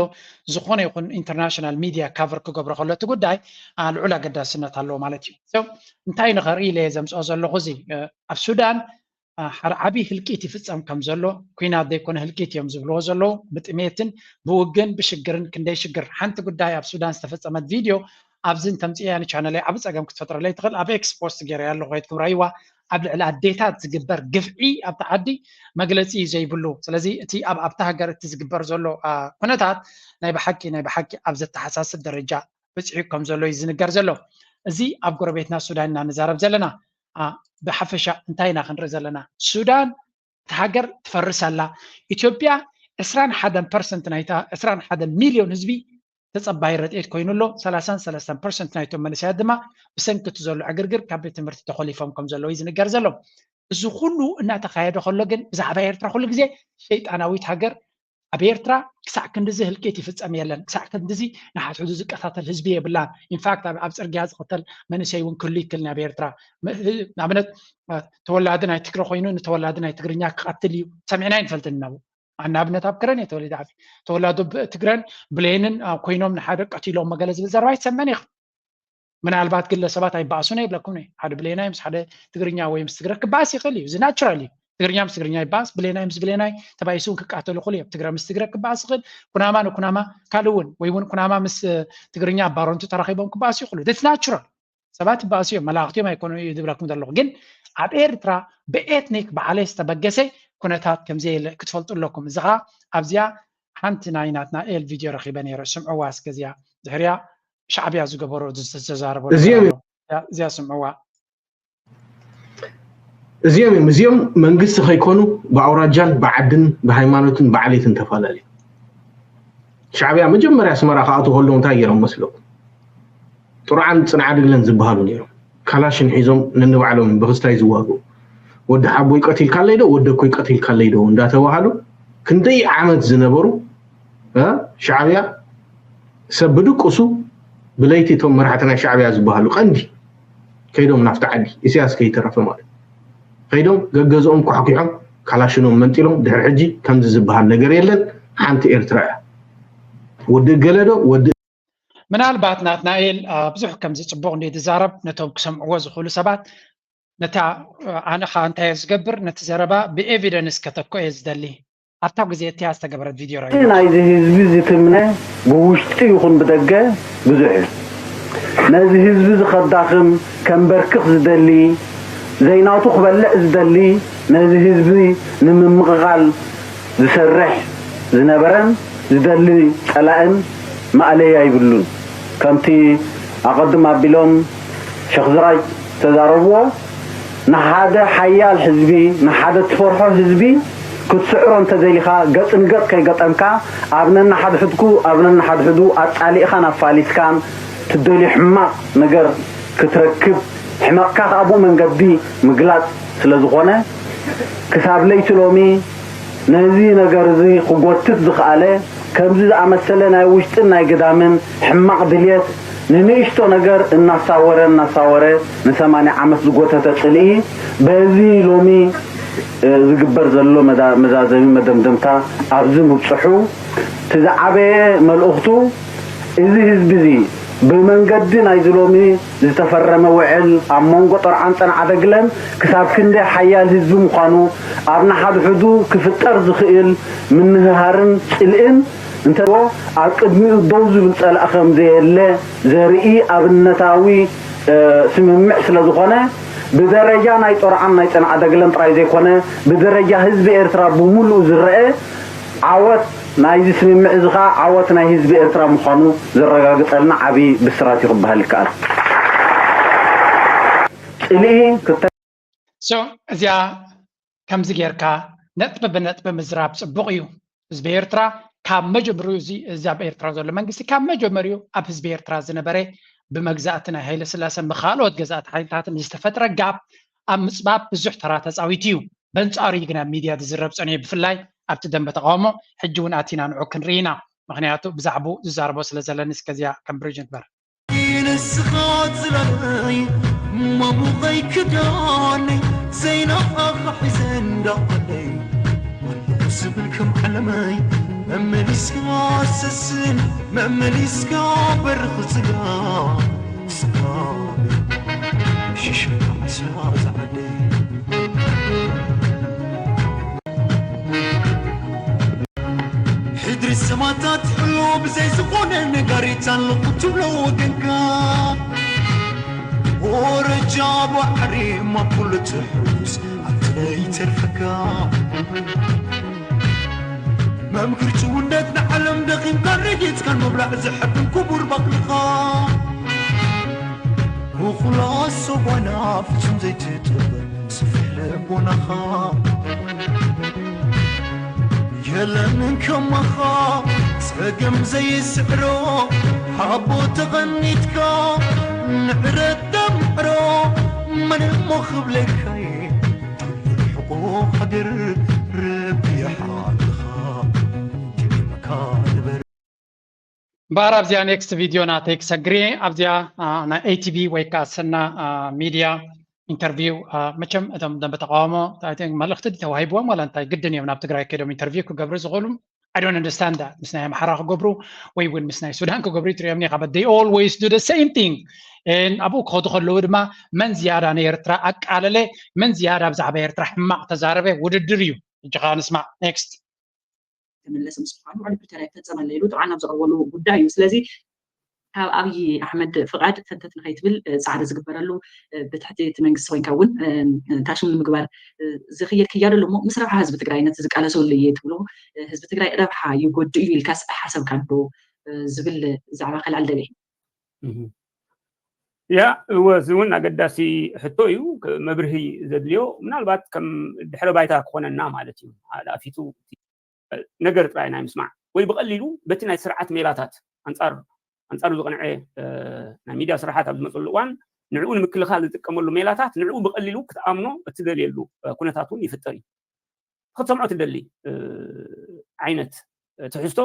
ዝኾነ ይኹን ኢንተርናሽናል ሚድያ ካቨር ክገብሮ ከሎ እቲ ጉዳይ፣ አ፣ ልዑል ኣገዳስነት ኣለዎ ማለት እዩ። So፣ እንታይ ንኸርኢ ኢለ እየ ዘምፅኦ ዘለኹ እዚ፣ አ፣ ኣብ ሱዳን፣ አ፣ ሓደ ዓብዪ ህልቂት ይፍፀም ከም ዘሎ፣ ኲናት ዘይኮነ ህልቂት እዮም ዝብልዎ ዘለዉ፣ ብጥሜትን ብውግእን ብሽግርን ክንደይ ሽግር። ሓንቲ ጉዳይ ኣብ ሱዳን ዝተፈፀመት ቪድዮ ኣብዚ እንተምፅእያ ንቻነለይ ዓቢ ፀገም ክትፈጥረለይ ትኽእል። ኣብ ኤክስ ፖስት ገይረያ ኣለኹ፣ ከይድኩም ርኣይዋ። ኣብ ልዕሊ ኣዴታት ዝግበር ግፍዒ ኣብቲ ዓዲ መግለፂ እዩ ዘይብሉ። ስለዚ እቲ ኣብ፣ ኣብቲ ሃገር እቲ ዝግበር ዘሎ፣ አ፣ ኩነታት ናይ ብሓቂ፣ ናይ ብሓቂ ኣብ ዘተሓሳስብ ደረጃ በፂሑ ከም ዘሎ እዩ ዝንገር ዘሎ። እዚ ኣብ ጎረቤትና ሱዳን ኢና ንዛረብ ዘለና። ብሓፈሻ እንታይ ኢና ክንርኢ ዘለና? ሱዳን እቲ ሃገር ትፈርስ ኣላ። ኢትዮጵያ ዕስራን ሓደን ፐርሰንት ናይታ ዕስራን ሓደን ሚልዮን ህዝቢ ተጸባይ ረድኤት ኮይኑ ኣሎ። ሰላሳን ሰለስተን ፐርሰንት ናይቶም መንእሰያት ድማ ብሰንኪ እቲ ዘሎ ዕግርግር ካብ ቤት ትምህርቲ ተኾሊፎም ከም ዘለዉ እዩ ዝንገር ዘሎ። እዚ ኩሉ እናተኻየደ ከሎ ግን ብዛዕባ ኤርትራ ኩሉ ግዜ ሸይጣናዊት ሃገር ኣብ ኤርትራ ክሳዕ ክንድዚ ህልቂት ይፍጸም የለን፣ ክሳዕ ክንድዚ ንሓድሕዱ ዝቀታተል ህዝቢ የብላን። ኢንፋክት ኣብ ጽርግያ ዝቕተል መንእሰይ እውን ክህሉ ይክእል ኣብ ኤርትራ። ንኣብነት ተወላዲ ናይ ትግረ ኮይኑ ንተወላዲ ናይ ትግርኛ ክቐትል እዩ ሰሚዕና ይንፈልጥን እናቡ ንኣብነት ኣብ ክረን እየ ተወሊደ ዓብየ። ተወላዶ ትግረን ብሌንን ኮይኖም ንሓደ ቀቲሎም መገለ ዝብል ዘረባ ይሰመን ይኽእል። ምናልባት ግለ ሰባት ኣይበኣሱን ኣይብለኩም ሓደ ብሌናይ ምስ ሓደ ትግርኛ ወይ ምስ ትግረ ክበኣስ ይኽእል እዩ። እዚ ናቹራል እዩ። ትግርኛ ምስ ትግርኛ ይበኣስ፣ ብሌናይ ምስ ብሌናይ ተባኢሱ ክቃተሉ ይኽእሉ እዮም። ትግረ ምስ ትግረ ክበኣስ ይኽእል። ኩናማ ንኩናማ ካልእ እውን ወይ እውን ኩናማ ምስ ትግርኛ ባሮንቱ ተራኺቦም ክበኣሱ ይኽእሉ። ስ ናቹራል ሰባት ይበኣሱ እዮም፣ መላእኽቲ እዮም ኣይኮኑ እዩ ዝብለኩም ዘለኹ። ግን ኣብ ኤርትራ ብኤትኒክ ብዓሌት ዝተበገሰ ኩነታት ከምዘየለ ክትፈልጡ ኣለኩም። እዚ ኸዓ ኣብዚኣ ሓንቲ ናይ ናትናኤል ቪድዮ ረኺበ ነይረ፣ ስምዕዋ እስከ እዚኣ። ድሕሪያ ሻዕብያ ዝገበሮ ዝተዛረቦ እዚኦም እዚኣ ስምዕዋ። እዚኦም እዮም። እዚኦም መንግስቲ ከይኮኑ ብኣውራጃን ብዓድን ብሃይማኖትን ብዓሌትን ተፈላለዩ። ሻዕብያ መጀመርያ ኣስመራ ክኣትዉ ከለዉ እንታይ ገይሮም መስለኩም? ጥሩዓን ጽንዓድግለን ዝበሃሉ ነይሮም። ካላሽን ሒዞም ነንባዕሎም ብኽስታይ ዝዋግኡ። ወዲ ሓቦይ ቀቲልካለይ ዶ ወዲ ኣኮይ ቀቲልካለይ ዶ እንዳተባሃሉ ክንደይ ዓመት ዝነበሩ ሻዕብያ ሰብ ብድቅሱ ብለይቲ እቶም መራሕቲ ናይ ሻዕብያ ዝበሃሉ ቀንዲ ከይዶም ናብቲ ዓዲ ኢሳያስ ከይተረፈ ማለት ከይዶም ገገዝኦም ኳሕኪሖም ካላሽኖም መንጢሎም ድሕሪ ሕጂ ከምዚ ዝበሃል ነገር የለን። ሓንቲ ኤርትራ እያ። ወዲ እገለ ዶ ወዲ ምናልባት ናትናኤል ብዙሕ ከምዚ ፅቡቕ እንደ ዝዛረብ ነቶም ክሰምዕዎ ዝኽእሉ ሰባት ነታ ኣነ ከዓ እንታይ እየ ዝገብር ነቲ ዘረባ ብኤቪደንስ ከተኮ እየ ዝደሊ ኣብታ ግዜ እቲኣ ዝተገበረት ቪድዮ ራእዩ ናይዚ ህዝቢ ዝትምነ ብውሽጢ ይኹን ብደገ ብዙሕ እዩ ነዚ ህዝቢ ዝኸዳኽም ከንበርክኽ ዝደሊ ዘይናቱ ክበልዕ ዝደሊ ነዚ ህዝቢ ንምምቕቓል ዝሰርሕ ዝነበረን ዝደሊ ጸላእን ማእለያ ይብሉን። ከምቲ ኣቐድም ኣቢሎም ሸኽ ዝራይ ዝተዛረብዎ፣ ንሓደ ሓያል ህዝቢ፣ ንሓደ ትፈርሖ ህዝቢ ክትስዕሮ እንተደሊኻ፣ ገጽ ንገጽ ከይገጠምካ፣ ኣብ ነንሓድሕድኩ፣ ኣብ ነንሓድሕዱ ኣጻሊእኻን ኣፋሊስካን ትደልዮ ሕማቕ ነገር ክትረክብ፣ ሕመቕካ ከኣ ብኡ መንገዲ ምግላጽ ስለ ዝኾነ፣ ክሳብ ለይቲ ሎሚ ነዚ ነገር እዚ ክጎትት ዝኸኣለ፣ ከምዚ ዝኣመሰለ ናይ ውሽጥን ናይ ግዳምን ሕማቕ ድልየት ንንእሽቶ ነገር እናሳወረ እናሳወረ ንሰማንያ ዓመት ዝጎተተ ጽልኢ በዚ ሎሚ ዝግበር ዘሎ መዛዘሚ መደምደምታ ኣብዚ ምብፅሑ እቲ ዝዓበየ መልእኽቱ እዚ ህዝቢ እዚ ብመንገዲ ናይዚ ሎሚ ዝተፈረመ ውዕል ኣብ መንጎ ጦርዓን ጸንዓደግለን ክሳብ ክንደይ ሓያል ህዝቢ ምዃኑ ኣብ ንሓድሕዱ ክፍጠር ዝኽእል ምንህሃርን ጽልእን እንተዎ ኣብ ቅድሚኡ ደው ዝብል ጸላእ ከም ዘየለ ዘርኢ ኣብነታዊ ስምምዕ ስለ ዝኾነ ብደረጃ ናይ ጦርዓን ናይ ጸንዓደግለን ጥራይ ዘይኮነ ብደረጃ ህዝቢ ኤርትራ ብምሉኡ ዝረአ ዓወት ናይዚ ስምምዕ እዚ ኸዓ ዓወት ናይ ህዝቢ ኤርትራ ምዃኑ ዘረጋግጸልና ዓብዪ ብስራት እዩ ክበሃል ይከኣል። ጽልኢ ክተ so እዚኣ ከምዚ ጌርካ ነጥቢ ብነጥቢ ምዝራብ ጽቡቕ እዩ። ህዝቢ ኤርትራ ካብ መጀመሪኡ እዚ እዚ ኣብ ኤርትራ ዘሎ መንግስቲ ካብ መጀመሪኡ ኣብ ህዝቢ ኤርትራ ዝነበረ ብመግዛእቲ ናይ ሃይለ ስላሰን ብካልኦት ገዛእቲ ሓይልታትን ዝተፈጥረ ጋፕ ኣብ ምጽባብ ብዙሕ ተራ ተጻዊቱ እዩ። በንጻሩ እዩ ግን ኣብ ሚድያ ዝዝረብ ጸኒሑ ብፍላይ ኣብቲ ደንበ ተቃውሞ ሕጂ እውን ኣቲና ንዑ ክንርኢ ኢና። ምክንያቱ ብዛዕባኡ ዝዛረቦ ስለ ዘለኒ እስከዚኣ ከም ብሪጅ ንግበር። ንስኻ ዝለለይ ማሙቐይ ክዳነይ ዘይናኻ ሒዘ እንዳቐለይ ዝብል ከም ዓለመይ መመሊስካ ሰስን መመሊስካ በርኽ ስጋ ስጋ ሽሽኻ ዓሳ ዝዓደይ ሕድሪ ሰማታት ሕሎ ብዘይ ዝኾነ ነጋሪት ኣለኹ ትብሎ ወገንካ ወረጃ ባሕሪ ማኩሉ ትሕሉስ ኣብተይ ተርፈካ መምክር ጭውነት ንዓለም ደኺምካ ረጊጽካን ምብላዕ ዝሕብን ክቡር ባቕልኻ ብኹላሶ ጓና ፍጹም ዘይትጥበብ ስፍሕ ልቦናኻ የለን ከማኻ ጸገም ዘይስዕሮ ሓቦ ተቐኒትካ ንዕረት ደምዕሮ መን እሞ ክብለካየ ሕቆ ሃገር ረቢሓልኻ ደጊምካ ንበር እምበኣር ኣብዚኣ ኔክስት ቪድዮ ናተይ ክሰግር እየ ኣብዚኣ ናይ ኤቲቪ ወይ ከዓ ሰና ሚድያ ኢንተርቪው መቸም እቶም ደንበ ተቃውሞ መልእክቲ ተዋሂብዎም ዋላ እንታይ ግድን እዮም ናብ ትግራይ ከይዶም ኢንተርቪው ክገብሩ ዝኽእሉ I don't understand that ምስ ናይ ኣምሓራ ክገብሩ ወይ እውን ምስ ናይ ሱዳን ክገብሩ ትሪኦም ኒኻ but they always do the same thing ኣብኡ ክኸዱ ከለዉ ድማ መን ዝያዳ ንኤርትራ ኣቃለለ መን ዝያዳ ብዛዕባ ኤርትራ ሕማቕ ተዛረበ ውድድር እዩ ሕጂ ከዓ ንስማዕ ኔክስት ክምለስ ምስ ምዃኑ ውዕል ፕሪቶርያ ይፈፀመለ ኢሉ ጥዑዓን ኣብ ዘቕርበሉ ጉዳይ እዩ ስለዚ ካብ ኣብይ ኣሕመድ ፍቓድ ፈንተት ንኸይትብል ፃዕሪ ዝግበረሉ ብትሕቲ እቲ መንግስቲ ኮይንካ እውን ታሽም ንምግባር ዝኽየድ ክያዶ ኣሎ እሞ ምስ ረብሓ ህዝቢ ትግራይ ነቲ ዝቃለሰሉ እየ ትብሎ ህዝቢ ትግራይ ረብሓ ይጎድእ እዩ ኢልካስ ኣይሓሰብካን ዶ ዝብል ዛዕባ ከልዕል ደልየ ያ እወ እዚ እውን ኣገዳሲ ሕቶ እዩ መብርሂ ዘድልዮ ምናልባት ከም ድሕረ ባይታ ክኾነና ማለት እዩ ኣፊቱ ነገር ጥራይ ናይ ምስማዕ ወይ ብቐሊሉ በቲ ናይ ስርዓት ሜላታት ኣንፃር ኣንፃሩ ዝቕንዐ ናይ ሚድያ ስራሓት ኣብ ዝመፅሉ እዋን ንዕኡ ንምክልኻል ዝጥቀመሉ ሜላታት ንዕኡ ብቐሊሉ ክትኣምኖ እትደልየሉ ኩነታት እውን ይፍጠር እዩ ክትሰምዖ ትደሊ ዓይነት ትሕዝቶ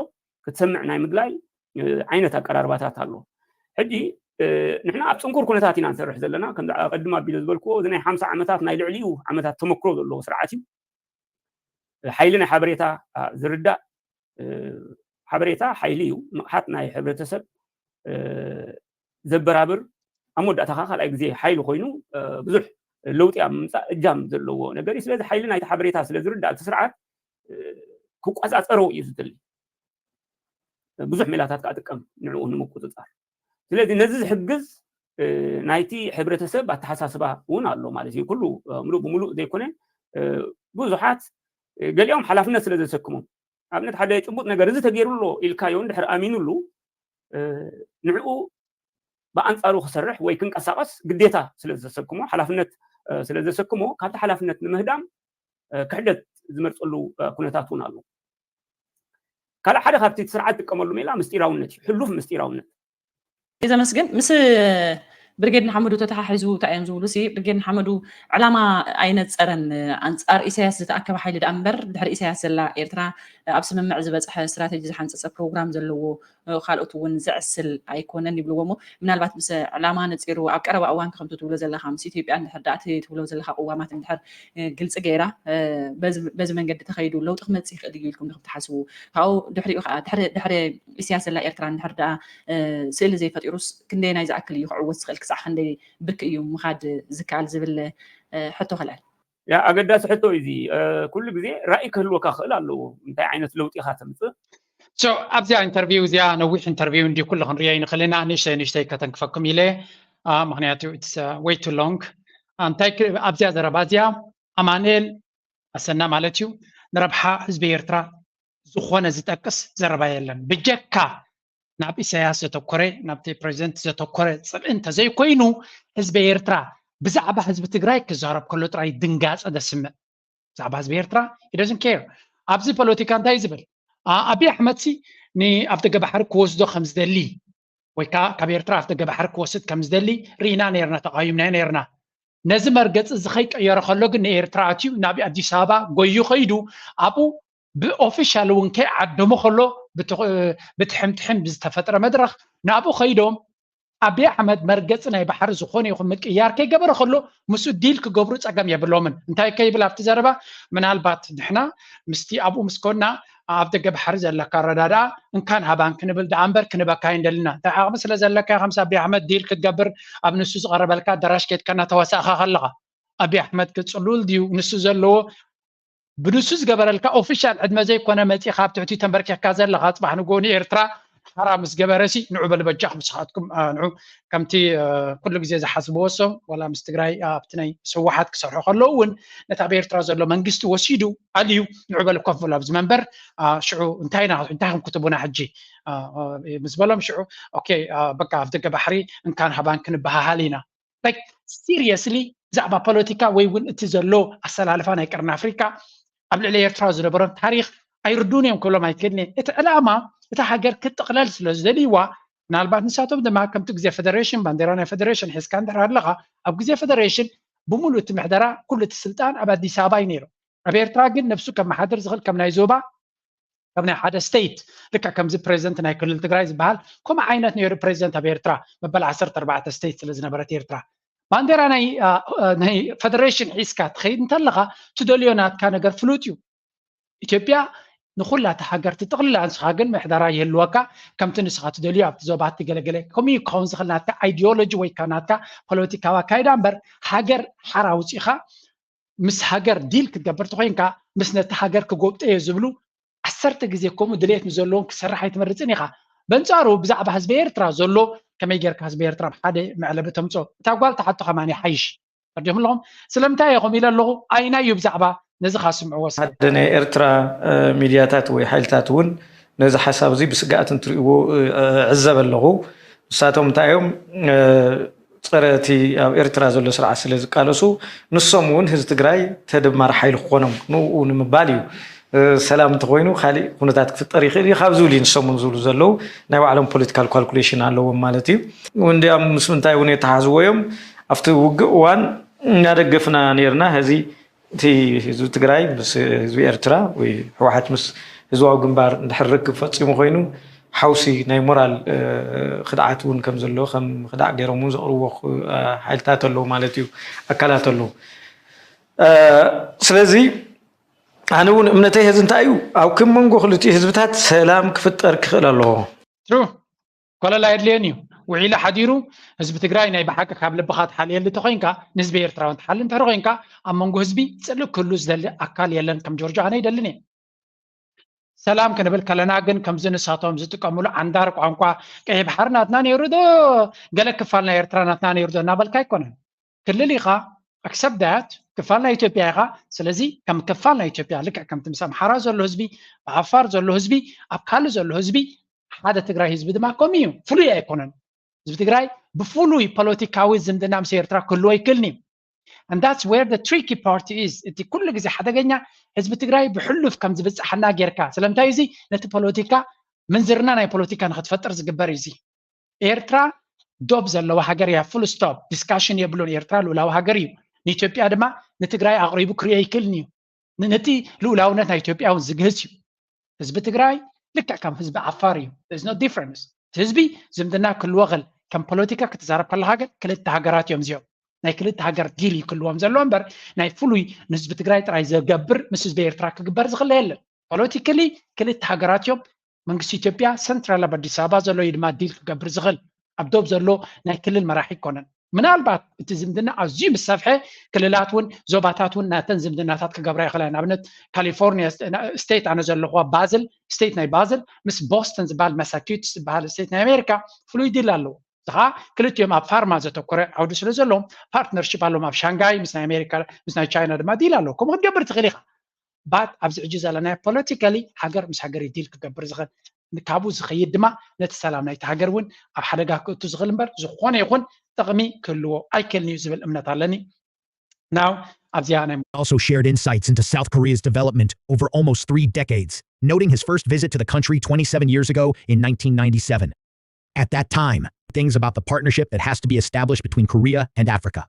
ክትሰምዕ ናይ ምግላይ ዓይነት ኣቀራርባታት ኣሎ ሕጂ ንሕና ኣብ ፅንኩር ኩነታት ኢና ንሰርሕ ዘለና ከም ቅድም ኣቢለ ዝበልክዎ እዚ ናይ ሓምሳ ዓመታት ናይ ልዕሊኡ ዓመታት ተመክሮ ዘለዎ ስርዓት እዩ ሓይሊ ናይ ሓበሬታ ዝርዳእ ሓበሬታ ሓይሊ እዩ ንቕሓት ናይ ሕብረተሰብ ዘበራብር ኣብ መወዳእታ ከዓ ካልኣይ ግዜ ሓይሊ ኮይኑ ብዙሕ ለውጢ ኣብ ምምፃእ እጃም ዘለዎ ነገር እዩ ስለዚ ሓይሊ ናይቲ ሓበሬታ ስለ ዝርዳእ እቲ ስርዓት ክቆፃፀሮ እዩ ዝደሊ ብዙሕ ሜላታት ከዓ ጥቀም ንዕኡ ንምቁፅፃር ስለዚ ነዚ ዝሕግዝ ናይቲ ሕብረተሰብ ኣተሓሳስባ እውን ኣሎ ማለት እዩ ኩሉ ሙሉእ ብምሉእ ዘይኮነ ብዙሓት ገሊኦም ሓላፍነት ስለ ዘሰክሞም ኣብነት ሓደ ጭቡጥ ነገር እዚ ተገይሩ ኣሎ ኢልካዮ እንድሕር ኣሚኑሉ ንዕኡ ብኣንፃሩ ክሰርሕ ወይ ክንቀሳቀስ ግዴታ ስለ ዘሰክሞ ሓላፍነት ስለ ዘሰክሞ ካብቲ ሓላፍነት ንምህዳም ክሕደት ዝመርፀሉ ኩነታት እውን ኣሎ ካልእ ሓደ ካብቲ ስርዓት ጥቀመሉ ሜላ ምስጢራውነት እዩ ሕሉፍ ምስጢራውነት ዘመስግን ምስ ብርጌድ ንሓመዱ ተተሓሒዙ እንታይ እዮም ዝብሉ ሲ ብርጌድ ንሓመዱ ዕላማ ኣይነፀረን ኣንፃር ኢሳያስ ዝተኣከበ ሓይሊ ደኣ እምበር ድሕሪ ኢሳያስ ዘላ ኤርትራ ኣብ ስምምዕ ዝበፅሐ ስትራተጂ ዝሓንፀፀ ፕሮግራም ዘለዎ ካልኦት እውን ዘዕስል ኣይኮነን ይብልዎ ሞ ምናልባት ምስ ዕላማ ነፂሩ ኣብ ቀረባ እዋን ከምቲ ትብሎ ዘለካ ምስ ኢትዮጵያ እንድሕር ዳእቲ ትብሎ ዘለካ ቅዋማት እንድሕር ግልፂ ገይራ በዚ መንገዲ ተኸይዱ ለውጢ ክመፅእ ይኽእል እዩ ኢልኩም ዲኹም ትሓስቡ ካብኡ ድሕሪኡ ከዓ ድሕሪ ኢሳያስ ዘላ ኤርትራ እንድሕር ዳኣ ስእሊ ዘይፈጢሩስ ክንደየናይ ዝኣክል እዩ ክዕወት ዝኽእል ክሳዕ ክንደይ ብርኪ እዩ ምኻድ ዝከኣል ዝብል ሕቶ ከልዕል ያ ኣገዳሲ ሕቶ እዚ ኩሉ ግዜ ራእይ ክህልወካ ክእል ኣለዎ እንታይ ዓይነት ለውጢ ኢኻ ተምፅእ ኣብዚኣ ኢንተርቪው እዚኣ ነዊሕ ኢንተርቪው እንዲ ኩሉ ክንሪኦ ይንኽእል ኢና ንእሽተይ ንእሽተይ ከተንክፈኩም ኢለ ምክንያቱ way too long እንታይ ኣብዚኣ ዘረባ እዚኣ ኣማንኤል ኣሰና ማለት እዩ ንረብሓ ህዝቢ ኤርትራ ዝኾነ ዝጠቅስ ዘረባ የለን ብጀካ ናብ ኢሳያስ ዘተኮረ ናብቲ ፕሬዚደንት ዘተኮረ ፅልኢ እንተዘይኮይኑ ህዝቢ ኤርትራ ብዛዕባ ህዝቢ ትግራይ ክዛረብ ከሎ ጥራይ ድንጋፀ ዘስምዕ ብዛዕባ ህዝቢ ኤርትራ he doesn't care ኣብዚ ፖለቲካ እንታይ ዝብል ኣቢ ኣሕመድ ሲ ንኣፍ ደገ ባሕሪ ክወስዶ ከም ዝደሊ ወይ ከዓ ካብ ኤርትራ ኣፍ ደገ ባሕሪ ክወስድ ከም ዝደሊ ርኢና ነርና ተቃዊምና ነርና ነዚ መርገፂ እዚ ከይቀየረ ከሎ ግን ንኤርትራ ኣትዩ ናብ ኣዲስ ኣበባ ጎዩ ከይዱ ኣብኡ ብኦፊሻል እውን ከይዓደሞ ከሎ ብትሕምትሕም ብዝተፈጥረ መድረክ ናብኡ ከይዶም ኣቢ ኣሕመድ መርገፂ ናይ ባሕሪ ዝኾነ ይኹን ምቅያር ከይገበረ ከሎ ምስኡ ዲል ክገብሩ ፀገም የብሎምን እንታይ ከይብል ኣብቲ ዘረባ ምናልባት ንሕና ምስቲ ኣብኡ ምስ ኮና ኣብ ደገ ባሕሪ ዘለካ ኣረዳድኣ እንካን ሃባን ክንብል ደኣ እምበር ክንበካ ይንደልና እንታይ ዓቕሚ ስለ ዘለካ ከምስ ኣቢ ኣሕመድ ዲል ክትገብር ኣብ ንሱ ዝቐረበልካ ኣዳራሽ ከይድካ እናተዋሳእካ ከለኻ ኣቢ ኣሕመድ ክፅሉል ድዩ ንሱ ዘለዎ ብንሱ ዝገበረልካ ኦፊሻል ዕድመ ዘይኮነ መፂኻ ኣብ ትሕቲ ተንበርኪኽካ ዘለኻ ፅባሕ ንጎ ንኤርትራ ሓራ ምስ ገበረ ሲ ንዑ በል በጃኹም ንስኻትኩም ንዑ ከምቲ ኩሉ ግዜ ዝሓስብዎ ሶም ዋላ ምስ ትግራይ ኣብቲ ናይ ስዋሓት ክሰርሑ ከለዉ እውን ነቲ ኣብ ኤርትራ ዘሎ መንግስቲ ወሲዱ ኣልዩ ንዑ በል ኮፍ በሉ ኣብዚ መንበር ሽዑ እንታይ ኢና እንታይ ከም ክትቡና ሕጂ ምስ በሎም ሽዑ ኦኬ በቃ ኣብ ደገ ባሕሪ እንካን ሃባን ክንበሃሃል ኢና like seriously ብዛዕባ ፖለቲካ ወይ እውን እቲ ዘሎ ኣሰላልፋ ናይ ቀርኒ ኣፍሪካ ኣብ ልዕሊ ኤርትራ ዝነበሮም ታሪክ ኣይርዱን እዮም ክብሎም ኣይክእልን እየ። እቲ ዕላማ እታ ሃገር ክትጥቕለል ስለ ዝደልይዋ ምናልባት ንሳቶም ድማ ከምቲ ግዜ ፈደሬሽን ባንዴራ ናይ ፈደሬሽን ሒዝካ እንድሕር ኣለኻ ኣብ ግዜ ፈደሬሽን ብምሉእ እቲ ምሕደራ ኩሉ እቲ ስልጣን ኣብ ኣዲስ ኣበባ እዩ ነይሩ። ኣብ ኤርትራ ግን ነብሱ ከመሓድር ዝኽእል ከም ናይ ዞባ ከም ናይ ሓደ ስቴት ልክዕ ከምዚ ፕሬዚደንት ናይ ክልል ትግራይ ዝበሃል ከምኡ ዓይነት ነይሩ ፕሬዚደንት ኣብ ኤርትራ መበል ዓሰርተ ኣርባዕተ ስቴት ስለ ዝነበረት ኤርትራ ባንዴራ ናይ ፈደሬሽን ሒዝካ ትኸይድ እንተለኻ ትደልዮ ናትካ ነገር ፍሉጥ እዩ። ኢትዮጵያ ንኩላ እታ ሃገር ትጥቕልላ ንስኻ ግን ምሕደራ ይህልወካ ከምቲ ንስኻ ትደልዮ ኣብቲ ዞባ ትገለገለ ከምኡ ክኸውን ዝኽእል ናትካ ኣይዲዮሎጂ ወይ ካብ ናትካ ፖለቲካዊ ኣካይዳ እምበር ሃገር ሓራ ውፂኻ ምስ ሃገር ዲል ክትገብር ተኮይንካ ምስ ነቲ ሃገር ክጎብጠዮ ዝብሉ ዓሰርተ ግዜ ከምኡ ድሌት ምስ ዘለዎም ክሰርሕ ኣይትመርፅን ኢኻ። በንፃሩ ብዛዕባ ህዝቢ ኤርትራ ዘሎ ከመይ ጌርካ ህዝቢ ኤርትራ ሓደ መዕለቢ ተምፅኦ እታ ጓል ተሓቶ ከማን ይሓይሽ። ፈርዲኹም ኣለኹም ስለምንታይ ኢኹም ኢለ ኣለኹ ኣይናዩ ብዛዕባ ነዚ ካስምዕዎ ሓደ ናይ ኤርትራ ሚድያታት ወይ ሓይልታት እውን ነዚ ሓሳብ እዚ ብስግኣት እንትርእይዎ ዕዘብ ኣለኹ። ንሳቶም እንታይ እዮም ጸረ እቲ ኣብ ኤርትራ ዘሎ ስርዓት ስለ ዝቃለሱ ንሶም እውን ህዝቢ ትግራይ ተደማሪ ሓይሊ ክኾኖም ንኡ ንምባል እዩ። ሰላም እንተኮይኑ ካሊእ ኩነታት ክፍጠር ይኽእል እዩ ካብ ዝብል እዩ ንሶም እውን ዝብሉ ዘለዉ ናይ ባዕሎም ፖለቲካል ካልኩሌሽን ኣለዎም ማለት እዩ። እንዲያም ምስ ምንታይ እውን የተሓዝዎ እዮም ኣብቲ ውግእ እዋን እናደገፍና ነርና ሕዚ እቲ ህዝቢ ትግራይ ምስ ህዝቢ ኤርትራ ወይ ህወሓት ምስ ህዝባዊ ግንባር እንድሕር ርክብ ፈፂሙ ኮይኑ ሓውሲ ናይ ሞራል ክድዓት እውን ከም ዘሎ ከም ክዳዕ ገይሮም እውን ዘቕርብዎ ሓይልታት ኣለዉ ማለት እዩ ኣካላት ኣለዉ ስለዚ ኣነ እውን እምነተይ ሕዚ እንታይ እዩ ኣብ ክብ መንጎ ክልቲኡ ህዝብታት ሰላም ክፍጠር ክኽእል ኣለዎ ኮለል ኣየድልዮን እዩ። ውዒሉ ሓዲሩ ህዝቢ ትግራይ ናይ ብሓቂ ካብ ልብኻ ትሓልየሉ ተኾይንካ ንህዝቢ ኤርትራ እውን ትሓሊ እንድሕር ኮይንካ ኣብ መንጎ ህዝቢ ፅልእ ክህሉ ዝደሊ ኣካል የለን ከም ጆርጆ ኣነ ይደልን እየ። ሰላም ክንብል ከለና ግን ከምዚ ንሳቶም ዝጥቀምሉ ዓንዳር ቋንቋ ቀይሕ ባሕሪ ናትና ነይሩ ዶ ገለ ክፋል ናይ ኤርትራ ናትና ነይሩ ዶ እናበልካ ኣይኮነን። ክልል ኢኻ accept that ክፋል ናይ ኢትዮጵያ ኢኻ። ስለዚ ከም ክፋል ናይ ኢትዮጵያ ልክዕ ከምቲ ምስ ኣምሓራ ዘሎ ህዝቢ ብዓፋር ዘሎ ህዝቢ ኣብ ካልእ ዘሎ ህዝቢ ሓደ ትግራይ ህዝቢ ድማ ከምኡ እዩ ፍሉይ ኣይኮነን። ህዝቢ ትግራይ ብፍሉይ ፖለቲካዊ ዝምድና ምስ ኤርትራ ክህልዎ ኣይክእልን እዩ። And that's where the tricky part is እቲ ኩሉ ግዜ ሓደገኛ ህዝቢ ትግራይ ብሕሉፍ ከም ዝብፅሓና ጌርካ ስለምንታይ እዚ ነቲ ፖለቲካ ምንዝርና ናይ ፖለቲካ ንክትፈጥር ዝግበር እዩ እዚ ኤርትራ ዶብ ዘለዋ ሃገር እያ full stop discussion የብሉን ኤርትራ ልኡላዊ ሃገር እዩ ንኢትዮጵያ ድማ ንትግራይ ኣቕሪቡ ክሪኦ ኣይክእልን እዩ ነቲ ልኡላውነት ናይ ኢትዮጵያ እውን ዝግህስ እዩ ህዝቢ ትግራይ ልክዕ ከም ህዝቢ ዓፋር እዩ there's no difference ህዝቢ ዝምድና ክልወ ኽእል ከም ፖለቲካ ክትዛረብ ከለካ ግን ክልተ ሃገራት እዮም እዚኦም ናይ ክልተ ሃገር ዲል እዩ ክልዎም ዘለዎ እምበር ናይ ፍሉይ ንህዝቢ ትግራይ ጥራይ ዘገብር ምስ ህዝቢ ኤርትራ ክግበር ዝኽእል የለን politically ክልተ ሃገራት እዮም መንግስቲ ኢትዮጵያ ሰንትራል ኣብ ኣዲስ ኣበባ ዘሎ እዩ ድማ ዲል ክገብር ዝኽእል ኣብ ዶብ ዘሎ ናይ ክልል መራሒ ኣይኮነን ምናልባት እቲ ዝምድና ኣዝዩ ምስ ሰፍሐ ክልላት እውን ዞባታት እውን ናተን ዝምድናታት ክገብራ ይኽእላ ንኣብነት ካሊፎርኒያ ስቴት ኣነ ዘለኹዋ ባዝል ስቴት ናይ ባዝል ምስ ቦስተን ዝበሃል ማሳቹትስ ዝበሃል ስቴት ናይ ኣሜሪካ ፍሉይ ዲል ኣለዎ እዚ ከዓ ክልቲኦም ኣብ ፋርማ ዘተኮረ ዓውዲ ስለ ዘለዎም ፓርትነርሽፕ ኣለዎም ኣብ ሻንጋይ ምስ ናይ ኣሜሪካ ምስ ናይ ቻይና ድማ ዲል ኣለዎ ከምኡ ክትገብር ትኽእል ኢኻ but ኣብዚ ሕጂ ዘለናዮ ፖለቲካሊ ሃገር ምስ ሃገር ዲል ክገብር ዝኽእል ካብኡ ዝኸይድ ድማ ነቲ ሰላም ናይቲ ሃገር እውን ኣብ ሓደጋ ክእቱ ዝኽእል እምበር ዝኾነ ይኹን ጥቕሚ ክህልዎ ኣይክእልን እዩ ዝብል እምነት ኣለኒ now ኣብዚኣ ናይ also shared insights into South Korea's development over almost three decades, noting his first visit to the country twenty-seven years ago in nineteen ninety-seven. At that time, things about the partnership that has to be established between Korea and Africa.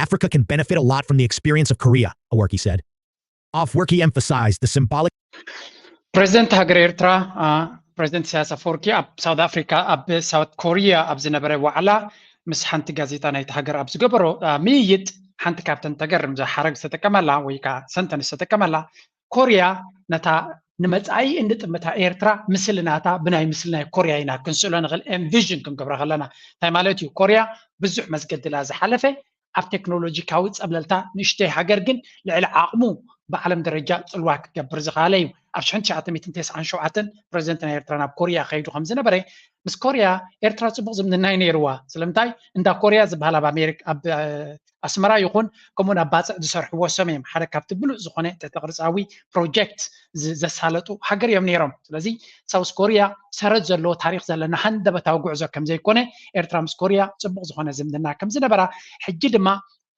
Africa can benefit a lot from the experience of Korea, Afwerki said. Afwerki emphasized the symbolic ፕሬዚደንት ሃገር ኤርትራ ፕሬዚደንት ኢሳያስ ኣፈወርቂ ኣብ ሳውት ኣፍሪካ ኣብ ሳውት ኮሪያ ኣብ ዝነበረ ዋዕላ ምስ ሓንቲ ጋዜጣ ናይቲ ሃገር ኣብ ዝገበሮ ምይይጥ ሓንቲ ካብተን ተገርም ሓረግ ዝተጠቀመላ ወይ ከዓ ሰንተንስ ዝተጠቀመላ ኮርያ ነታ ንመጻኢ እንጥምታ ኤርትራ ምስሊ ናታ ብናይ ምስሊ ናይ ኮርያ ኢና ክንስእሎ ንኽእል envision ክንገብሮ ከለና እንታይ ማለት እዩ ኮርያ ብዙሕ መስገድላ ዝሓለፈ ኣብ ቴክኖሎጂካዊ ጸብለልታ ንእሽተይ ሃገር ግን ልዕሊ ዓቕሙ ብዓለም ደረጃ ጽልዋ ክገብር ዝኸኣለ እዩ። ኣብ ሽሕን ትሽዓተ ሚእትን ተስዓን ሸውዓተን ፕረዚደንት ናይ ኤርትራ ናብ ኮርያ ከይዱ ከም ዝነበረ፣ ምስ ኮርያ ኤርትራ ጽቡቕ ዝምድና እዩ ነይርዋ። ስለምንታይ? እንዳ ኮርያ ዝበሃል ኣብ ኣሜሪካ፣ ኣብ ኣስመራ ይኹን ከምኡውን ኣብ ባጽዕ ዝሰርሕዎ ሰም እዮም። ሓደ ካብቲ ብሉጽ ዝኾነ ትሕተ ቅርጻዊ ፕሮጀክት ዘሳለጡ ሃገር እዮም ነይሮም። ስለዚ ሳውስ ኮርያ ሰረት ዘለዎ ታሪኽ ዘለና ሃንደበታዊ ጉዕዞ ከም ዘይኮነ፣ ኤርትራ ምስ ኮርያ ጽቡቕ ዝኾነ ዝምድና ከም ዝነበራ፣ ሕጂ ድማ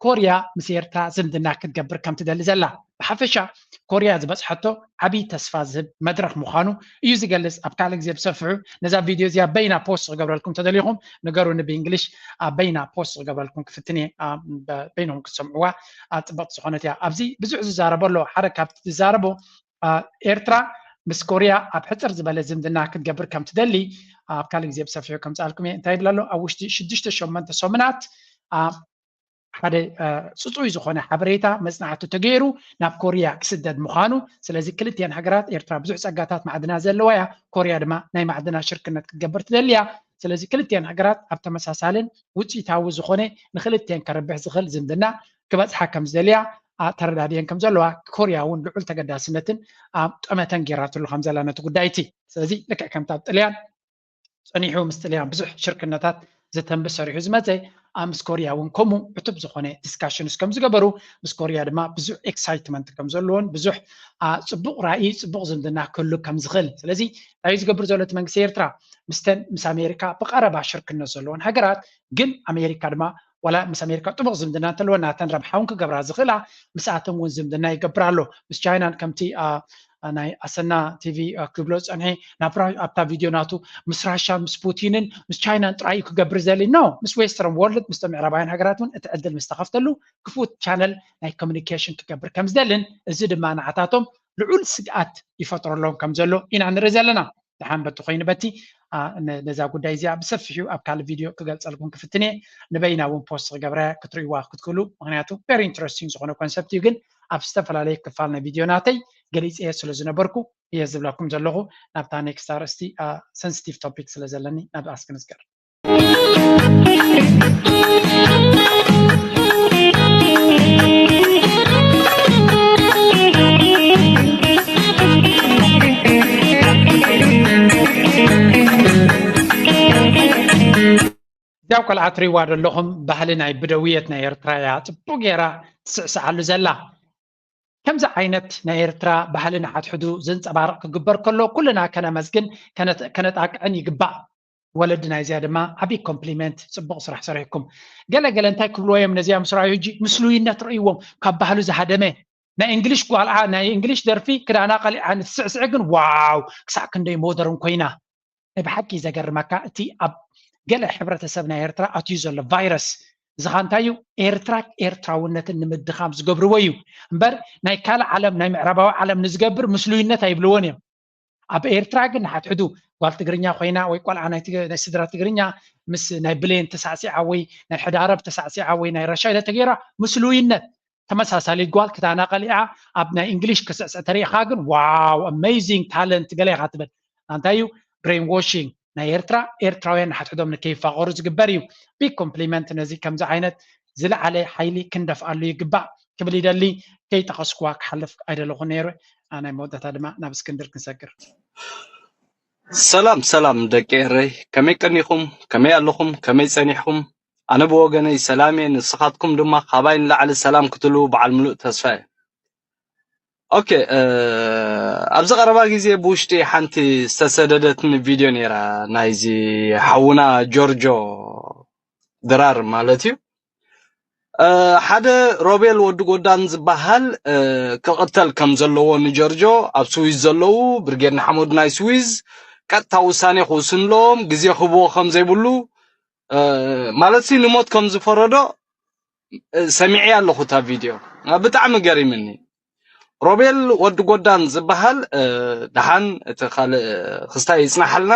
ኮርያ ምስ ኤርትራ ዝምድና ክትገብር ከም ትደሊ ዘላ፣ ብሓፈሻ ኮርያ ዝበጽሐቶ ዓብዪ ተስፋ ዝህብ መድረኽ ምዃኑ እዩ ዝገልጽ። ኣብ ካልእ ግዜ ብሰፊሑ ነዛ ቪድዮ እዚኣ በይና ፖስት ክገብረልኩም ተደሊኹም ንገሩኒ፣ ብእንግሊሽ ኣብ በይና ፖስት ክገብረልኩም ክፍትን እየ። በይንኹም ክትሰምዕዋ ጽብቕቲ ዝኾነት እያ። ኣብዚ ብዙሕ ዝዛረቦ ኣሎ። ሓደ ካብቲ ዝዛረቦ፣ ኤርትራ ምስ ኮርያ ኣብ ሕጽር ዝበለ ዝምድና ክትገብር ከም ትደሊ ኣብ ካልእ ግዜ ብሰፊሑ ከምጽኣልኩም እየ። እንታይ ይብል ኣሎ? ኣብ ውሽጢ ሽዱሽተ ሸሞንተ ሰሙናት ሓደ ጽጹይ ዝኾነ ሓበሬታ መጽናዕቲ ተገይሩ ናብ ኮርያ ክስደድ ምዃኑ። ስለዚ ክልቲኤን ሃገራት፣ ኤርትራ ብዙሕ ጸጋታት ማዕድና ዘለዋ እያ፣ ኮርያ ድማ ናይ ማዕድና ሽርክነት ክትገብር ትደሊ እያ። ስለዚ ክልቲኤን ሃገራት ኣብ ተመሳሳልን ውጽኢታዊ ዝኾነ ንክልቲኤን ከርብሕ ዝኽእል ዝምድና ክበጽሓ ከም ዝደልያ ተረዳዲኤን ከም ዘለዋ፣ ኮርያ እውን ልዑል ተገዳስነትን ጠመተን ገይራትሉ ከም ዘላ ነቲ ጉዳይ እቲ። ስለዚ ልክዕ ከምታ ኣብ ጥልያን ጸኒሑ ምስ ጥልያን ብዙሕ ሽርክነታት ዝተንቢ ሰሪሑ ዝመጸ፣ ምስ ኮርያ እውን ከምኡ ዕቱብ ዝኾነ ዲስካሽንስ ከም ዝገበሩ፣ ምስ ኮርያ ድማ ብዙሕ ኤክሳይትመንት ከም ዘለዎን ብዙሕ ጽቡቕ ራእይ፣ ጽቡቕ ዝምድና ክህሉ ከም ዝኽእል። ስለዚ እንታይ እዩ ዝገብር ዘሎ እቲ መንግስቲ ኤርትራ? ምስተን ምስ ኣሜሪካ ብቐረባ ሽርክነት ዘለዎን ሃገራት፣ ግን ኣሜሪካ ድማ ዋላ ምስ ኣሜሪካ ጥቡቕ ዝምድና እንተለወን ናተን ረብሓ እውን ክገብራ ዝኽእላ ምስኣተን እውን ዝምድና ይገብር ኣሎ። ምስ ቻይናን ከምቲ ናይ ኣሰና ቲቪ ክብሎ ዝጸንሐ ኣብታ ቪድዮ ናቱ ምስ ራሻን ምስ ፑቲንን ምስ ቻይናን ጥራይ እዩ ክገብር ዘሊ። ኖ፣ ምስ ዌስተርን ወርልድ ምስቶም ምዕራባውያን ሃገራት እውን እቲ ዕድል ምስ ተኸፍተሉ ክፉት ቻነል ናይ ኮሚኒኬሽን ክገብር ከም ዝደልን እዚ ድማ ንዓታቶም ልዑል ስግኣት ይፈጥረሎም ከም ዘሎ ኢና ንርኢ ዘለና። ደሓን በቲ ኮይኑ በቲ ነዛ ጉዳይ እዚኣ ብሰፊሑ ኣብ ካልእ ቪድዮ ክገልጸልኩም ክፍትን እየ። ንበይና እውን ፖስት ክገብረ ክትርእይዋ ክትክእሉ፣ ምክንያቱ ቨሪ ኢንትረስቲንግ ዝኾነ ኮንሰፕት እዩ። ግን ኣብ ዝተፈላለየ ክፋል ናይ ቪድዮ ናተይ ገሊፀ ስለ ዝነበርኩ እየ ዝብለኩም ዘለኹ። ናብታ ኔክስት ኣርእስቲ ሰንስቲቭ ቶፒክ ስለ ዘለኒ ናብ ኣስክንዝገር። እዚኣ ቆልዓ ትሪዋ ዘለኹም ባህሊ ናይ ብደውየት ናይ ኤርትራ እያ ጽቡቅ ገይራ ትስዕስዓሉ ዘላ። ከምዚ ዓይነት ናይ ኤርትራ ባህሊ ንሓድሕዱ ዘንጸባርቕ ክግበር ከሎ ኩልና ከነመስግን ከነጣቅዕን ይግባእ። ወለዲ ናይዚኣ ድማ ዓብዪ ኮምፕሊመንት፣ ጽቡቕ ስራሕ ሰሪሕኩም። ገለ ገለ እንታይ ክብልዎ እዮም ነዚኣ ምስ ረኣዩ፣ ሕጂ ምስሉይነት ረእይዎም፣ ካብ ባህሉ ዝሃደመ ናይ እንግሊሽ ጓልዓ፣ ናይ እንግሊሽ ደርፊ ክዳና ቀሊዓ ንትስዕስዕ ግን ዋው ክሳዕ ክንደይ ሞደርን ኮይና። ናይ ብሓቂ ዘገርመካ እቲ ኣብ ገለ ሕብረተሰብ ናይ ኤርትራ ኣትዩ ዘሎ ቫይረስ። እዚ ኸኣ እንታይ እዩ? ኤርትራ ኤርትራውነትን ንምድኻም ዝገብርዎ እዩ እምበር ናይ ካልእ ዓለም ናይ ምዕራባዊ ዓለም ንዝገብር ምስሉይነት ኣይብልዎን እዮም። ኣብ ኤርትራ ግን ንሓድሕዱ ጓል ትግርኛ ኮይና ወይ ቆልዓ ናይ ትግ- ናይ ስድራ ትግርኛ ምስ ናይ ብሌን ተሳዕሲዓ ወይ ናይ ሕዳረብ ተሳዕሲዓ ወይ ናይ ረሻይለ ተገይራ ምስሉይነት ተመሳሳሊ ጓል ክዳና ቀሊዓ ኣብ ናይ እንግሊሽ ክስዕስዕ ተሪኢኻ ግን ዋው ኣሜዚንግ ታለንት ገለ ኢኻ ትብል። እንታይ እዩ ብሬን ዋሽንግ ናይ ኤርትራ ኤርትራውያን ንሓድሕዶም ንከይፋቐሩ ዝግበር እዩ። ቢግ ኮምፕሊመንት ነዚ ከምዚ ዓይነት ዝለዓለ ሓይሊ ክንደፍኣሉ ይግባእ ክብል ይደሊ። ከይጠቐስኩዋ ክሓልፍ ኣይደለኹ ነይሩ። ናይ መወዳእታ ድማ ናብ እስክንድር ክንሰግር። ሰላም ሰላም ደቂ ኤረይ፣ ከመይ ቀኒኹም? ከመይ ኣለኹም? ከመይ ጸኒሕኩም? ኣነ ብወገነይ ሰላም እየ፣ ንስኻትኩም ድማ ካባይ ንላዕሊ ሰላም ክትህልዉ በዓል ምሉእ ተስፋ እየ። ኦኬ፣ ኣብዚ ቀረባ ግዜ ብውሽጢ ሓንቲ ዝተሰደደትኒ ቪድዮ ነይራ፣ ናይዚ ሓውና ጆርጆ ድራር ማለት እዩ። ሓደ ሮቤል ወዲ ጎዳን ዝበሃል ክቕተል ከም ዘለዎ ንጀርጆ ኣብ ስዊዝ ዘለዉ ብርጌድ ንሓመዱ ናይ ስዊዝ ቀጥታ ውሳኔ ክውስንሎም ግዜ ክህብዎ ከም ዘይብሉ ማለት ሲ ንሞት ከም ዝፈረዶ ሰሚዐ ኣለኹ እታ ቪድዮ። ብጣዕሚ ገሪምኒ። ሮቤል ወዲ ጎዳን ዝበሃል ደሓን እቲ ካልእ ክስታይ ይጽናሓልና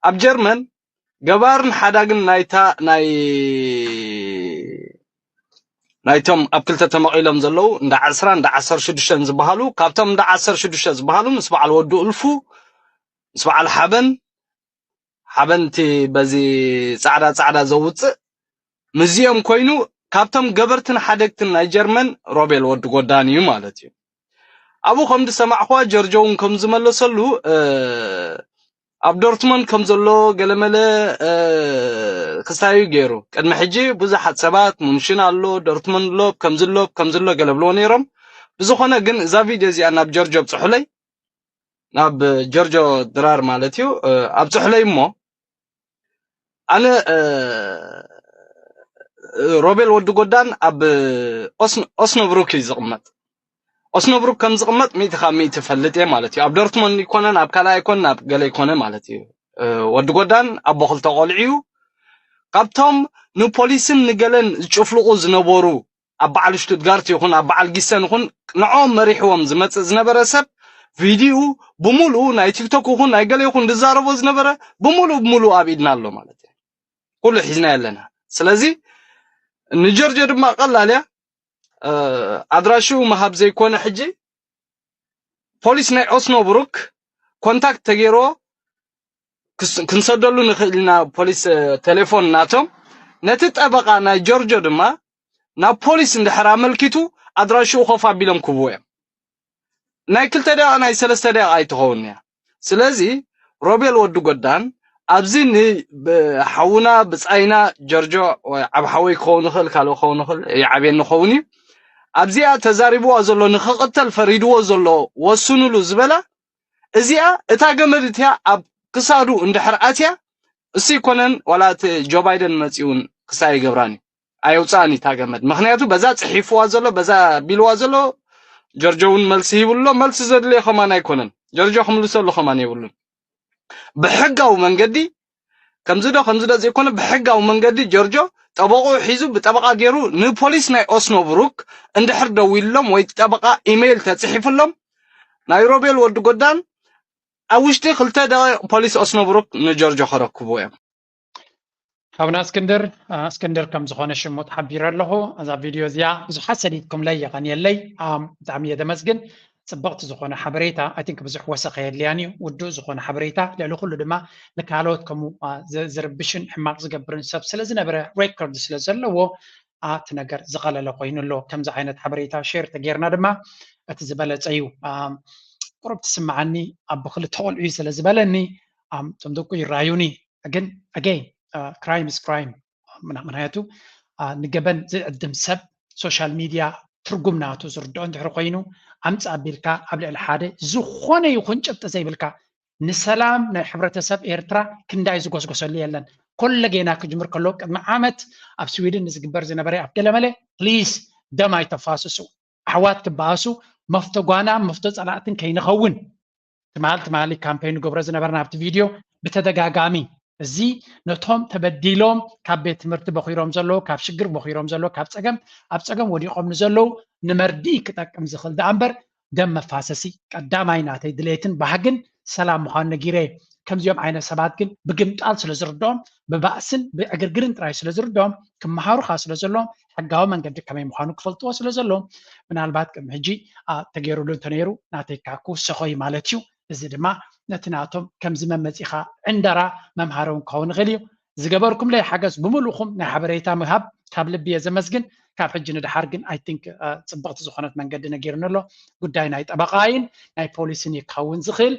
ኣብ ጀርመን ገባርን ሓዳግን ናይታ ናይ ናይቶም ኣብ ክልተ ተመቒሎም ዘለዉ እንዳ ዕስራ እንዳ ዓሰርተ ሽዱሽተ ዝበሃሉ ካብቶም እንዳ ዓሰርተ ሽዱሽተ ዝበሃሉ ምስ በዓል ወዱ እልፉ ምስ በዓል ሓበን ሓበንቲ በዚ ጻዕዳ ጻዕዳ ዘውጽእ ምስዚኦም ኮይኑ ካብቶም ገበርትን ሓደግትን ናይ ጀርመን ሮቤል ወዲ ጎዳን እዩ ማለት እዩ። ኣብኡ ከም ዝሰማዕኹዋ ጀርጆ እውን ከም ዝመለሰሉ ኣብ ዶርትመንድ ከም ዘሎ ገለመለ ክሳዩ ገይሩ። ቅድሚ ሕጂ ብዙሓት ሰባት ሙንሽን ኣሎ፣ ዶርትመንድ ሎብ ከምዚ ሎብ ከምዚ ኣሎ ገለ ብልዎ ነይሮም። ብዝኾነ ግን እዛ ቪድዮ እዚኣ ናብ ጀርጆ ኣብፅሑለይ፣ ናብ ጀርጆ ድራር ማለት እዩ፣ ኣብፅሑለይ እሞ ኣነ ሮቤል ወዲ ጎዳን ኣብ ኦስኖብሩክ እዩ ዝቕመጥ። ኦስኖብሩክ ከም ዝቕመጥ ሚእቲ ካብ ሚእቲ ፈልጥ እየ ማለት እዩ። ኣብ ዶርትሞንድ ይኮነን ኣብ ካልኣይ ኣይኮነን ኣብ ገለ ይኮነ ማለት እዩ። ወዲ ጎዳን ኣቦ ክልተ ቆልዑ እዩ። ካብቶም ንፖሊስን ንገለን ዝጭፍልቑ ዝነበሩ ኣብ በዓል ሽቱትጋርት ይኹን ኣብ በዓል ጊሰን ይኹን ንዕኦም መሪሕዎም ዝመፅእ ዝነበረ ሰብ ቪዲኡ ብምሉኡ ናይ ቲክቶክ ይኹን ናይ ገለ ይኹን ዝዛረቦ ዝነበረ ብምሉኡ ብምሉኡ ኣብ ኢድና ኣሎ ማለት እዩ። ኩሉ ሒዝና ኣለና። ስለዚ ንጀርጆ ድማ ቀላል እያ። ኣድራሽኡ ምሃብ ዘይኮነ ሕጂ ፖሊስ ናይ ኦስኖብሩክ ኮንታክት ተገይርዎ ክንሰደሉ ንኽእል ኢና። ፖሊስ ቴሌፎን ናቶም ነቲ ጠበቓ ናይ ጆርጆ ድማ ናብ ፖሊስ እንድሕር ኣመልኪቱ ኣድራሽኡ ኮፍ ኣቢሎም ክብዎ እዮም። ናይ ክልተ ደቂቃ ናይ ሰለስተ ደቂቃ ኣይትኸውን እያ። ስለዚ ሮቤል ወዲ ጎዳን ኣብዚ ንሓውና ብፃይና ጀርጆ ዓብ ሓወይ ክኸውን ይኽእል ካልእ ክኸውን ይኽእል ይዓብየኒ ክኸውን እዩ። ኣብዚኣ ተዛሪብዋ ዘሎ ንኽቕተል ፈሪድዎ ዘሎ ወስኑሉ ዝበላ እዚኣ እታ ገመድ እቲያ ኣብ ክሳዱ እንድሕር ኣትያ እሱ ይኮነን ዋላ እቲ ጆ ባይደን መፂኡ እውን ክሳይ ይገብራን እዩ ኣየውፅኣን እዩ እታ ገመድ። ምክንያቱ በዛ ፅሒፍዋ ዘሎ በዛ ቢልዋ ዘሎ ጀርጆ እውን መልሲ ሂብሎ። መልሲ ዘድልዮ ከማን ኣይኮነን። ጀርጆ ክምልሰሉ ከማን የብሉን። ብሕጋዊ መንገዲ ከምዚ ዶ ከምዚ ዶ ዘይኮነ ብሕጋዊ መንገዲ ጀርጆ ጠበቑ ሒዙ ብጠበቓ ገይሩ ንፖሊስ ናይ ኦስኖብሩክ እንድሕር ደዊሎም ወይ ጠበቓ ኢሜይል ተፅሒፍሎም ናይ ሮቤል ወዲ ጎዳን ኣብ ውሽጢ ክልተ ደቂቕ ፖሊስ ኦስኖብሩክ ንጀርጆ ከረክቡ እዮም። ሓውና እስክንድር እስክንድር ከም ዝኾነ ሽሙ ተሓቢረ ኣለኹ። እዛ ቪድዮ እዚኣ ብዙሓት ሰዲድኩምለይ የቐንየለይ። ብጣዕሚ እየ ደመስግን። ፅብቕቲ ዝኾነ ሓበሬታ ኣይ ቲንክ ብዙሕ ወሰኸ የድልያን እዩ። ውዱእ ዝኾነ ሓበሬታ ልዕሊ ኩሉ ድማ ንካልኦት ከምኡ ዝርብሽን ሕማቕ ዝገብርን ሰብ ስለ ዝነበረ ሬኮርድ ስለ ዘለዎ እቲ ነገር ዝቐለለ ኮይኑ ኣሎ። ከምዚ ዓይነት ሓበሬታ ሼር ተጌርና ድማ እቲ ዝበለፀ እዩ። ቁሩብ ትስምዓኒ ኣቦ ክልተ ቆልዑ እዩ ስለ ዝበለኒ እቶም ደቁ ይረኣዩኒ። ግን ኣገይን ክራይም ስ ክራይም ምክንያቱ ንገበን ዝዕድም ሰብ ሶሻል ሚድያ ትርጉም ናቱ ዝርድኦ እንድሕር ኮይኑ ኣምፅ ኣቢልካ ኣብ ልዕሊ ሓደ ዝኾነ ይኹን ጭብጢ ዘይብልካ ንሰላም ናይ ሕብረተሰብ ኤርትራ ክንዳይ ዝጎስጎሰሉ የለን። ኮለጌና ክጅምር ከሎ ቅድሚ ዓመት ኣብ ስዊድን ንዝግበር ዝነበረ ኣብ ገለመለ ፕሊስ ደም ኣይተፋስሱ ኣሕዋት ክበኣሱ መፍቶ ጓና መፍቶ ፀላእትን ከይንኸውን ትማል ትማሊ ካምፔን ንገብሮ ዝነበርና ኣብቲ ቪድዮ ብተደጋጋሚ እዚ ነቶም ተበዲሎም ካብ ቤት ትምህርቲ በኺሮም ዘለዉ ካብ ሽግር በኺሮም ዘለዉ ካብ ፀገም ኣብ ፀገም ወዲቖም ንዘለዉ ንመርድኢ ክጠቅም ዝኽእል ደኣ እምበር ደም መፋሰሲ ቀዳማይ ናተይ ድሌትን ባህግን ሰላም ምዃኑ ነጊረ እየ። ከምዚኦም ዓይነት ሰባት ግን ብግምጣል ስለ ዝርድኦም ብባእስን ብዕግርግርን ጥራይ ስለ ዝርድኦም ክመሃሩ ከዓ ስለ ዘለዎም ሕጋዊ መንገዲ ከመይ ምዃኑ ክፈልጥዎ ስለ ዘለዎም ምናልባት ቅድሚ ሕጂ ተገይሩሉ እንተነይሩ ናተይ ከዓ ክውሰኾ እዩ ማለት እዩ። እዚ ድማ ነቲ ናቶም ከምዚ መመፂኻ ዕንደራ መምሃሪ እውን ክኸውን ይኽእል እዩ። ዝገበርኩምለይ ሓገዝ ብምሉእኹም ናይ ሓበሬታ ምሃብ ካብ ልቢ እየ ዘመስግን። ካብ ሕጂ ንድሓር ግን ኣይ ቲንክ ፅብቕቲ ዝኾነት መንገዲ ነጊርኒ ኣሎ። ጉዳይ ናይ ጠበቓይን ናይ ፖሊስን እዩ ክኸውን ዝኽእል።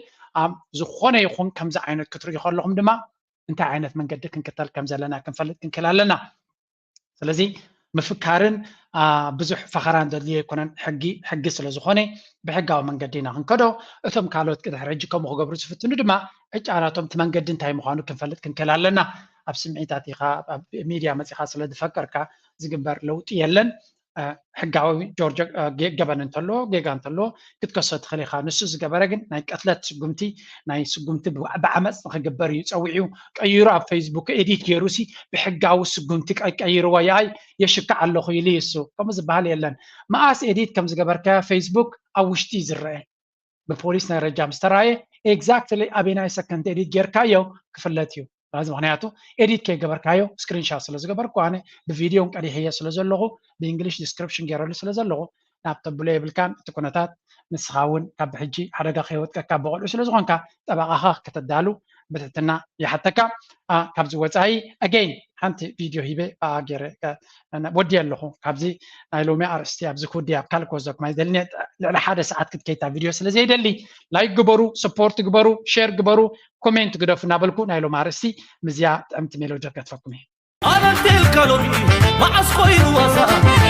ዝኾነ ይኹን ከምዚ ዓይነት ክትርእዩ ከለኹም ድማ እንታይ ዓይነት መንገዲ ክንክተል ከም ዘለና ክንፈልጥ ክንክእል ኣለና። ስለዚ ምፍካርን ብዙሕ ፈኸራን ዘድልዮ ኣይኮነን። ሕጊ ሕጊ ስለ ዝኾነ ብሕጋዊ መንገዲ ኢና ክንከዶ። እቶም ካልኦት ቅድሕሪ ሕጂ ከምኡ ክገብሩ ዝፍትኑ ድማ ዕጫናቶም እቲ መንገዲ እንታይ ምዃኑ ክንፈልጥ ክንክእል ኣለና። ኣብ ስምዒታት ኢኻ ኣብ ሚድያ መፂኻ ስለ ዝፈቀርካ ዝግበር ለውጢ የለን። ሕጋዊ ጆርጆ ገበን እንተሎ ጌጋ እንተሎ ክትከሶ ትኽእል ኢኻ። ንሱ ዝገበረ ግን ናይ ቅትለት ስጉምቲ ናይ ስጉምቲ ብዓመፅ ንክግበር እዩ ፀዊዑ ቀይሩ ኣብ ፌስቡክ ኤዲት ገይሩ ሲ ብሕጋዊ ስጉምቲ ቀይርዎ ያይ የሽክዕ ኣለኹ ኢሉ እሱ ከምኡ ዝበሃል የለን። መኣስ ኤዲት ከም ዝገበርካዮ ፌስቡክ ኣብ ውሽጢ እዩ ዝረአ። ብፖሊስ ናይ ረጃ ምስ ተራእየ ኤግዛክትሊ ኣበናይ ሰከንድ ኤዲት ጌርካዮ ክፍለጥ እዩ። ስለዚ ምክንያቱ ኤዲት ከይገበርካዮ ስክሪንሻት ስለ ዝገበርኩ ኣነ ብቪድዮን ቀዲሐዮ ስለ ዘለኹ ብእንግሊሽ ዲስክሪፕሽን ገይረሉ ስለ ዘለኹ ናብ ተብሎ የብልካን። እቲ ኩነታት ንስኻ እውን ካብ ብሕጂ ሓደጋ ከይወጥቀካ ብቆልዑ ስለ ዝኾንካ ጠበቓኻ ከተዳሉ ብትሕትና ይሓተካ። ካብዚ ወፃኢ ኣገይን ሓንቲ ቪድዮ ሂበ ብኣ ገይረ ወዲ ኣለኹ። ካብዚ ናይ ሎሚ ኣርእስቲ ኣብዚ ክውዲ ኣብ ካልእ ክወስደኩም ኣይደልን እየ። ልዕሊ ሓደ ሰዓት ክትከይታ ቪድዮ ስለ ዘይደሊ፣ ላይክ ግበሩ፣ ሰፖርት ግበሩ፣ ሼር ግበሩ፣ ኮሜንት ግደፉ እናበልኩ ናይ ሎም ኣርእስቲ ምዝያ ጥዕምቲ ሜሎዲ ከትፈኩም እየ። ኣነ እንተልካ ሎሚ መዓስ ኮይኑ ዋዛ?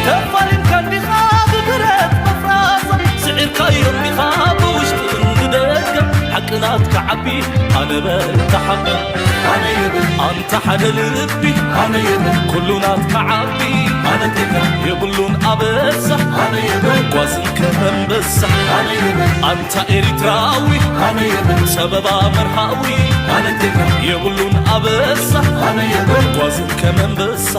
ተፋሊምካ እንዲኻ ብብረት መፍራዛ፣ ስዒርካዮ እንዲኻ ብውሽጥን ብደገ፣ ሓቂ ናትካ ዓቢ ኣነ በርትዓካ። ኣነ የብል ኣንታ ሓደ ልቢ ኣነ የብል ኩሉ ናትካ ዓቢ ኣነ ቴካ የብሉን ኣበሳ ኣነ የብል ጓዝን ከመንበሳ ኣነ የብል ኣንታ ኤሪትራዊ ኣነ የብል ጸበባ መርሃዊ ኣነ ቴካ የብሉን ኣበሳ ኣነ የብል ጓዝን ከመንበሳ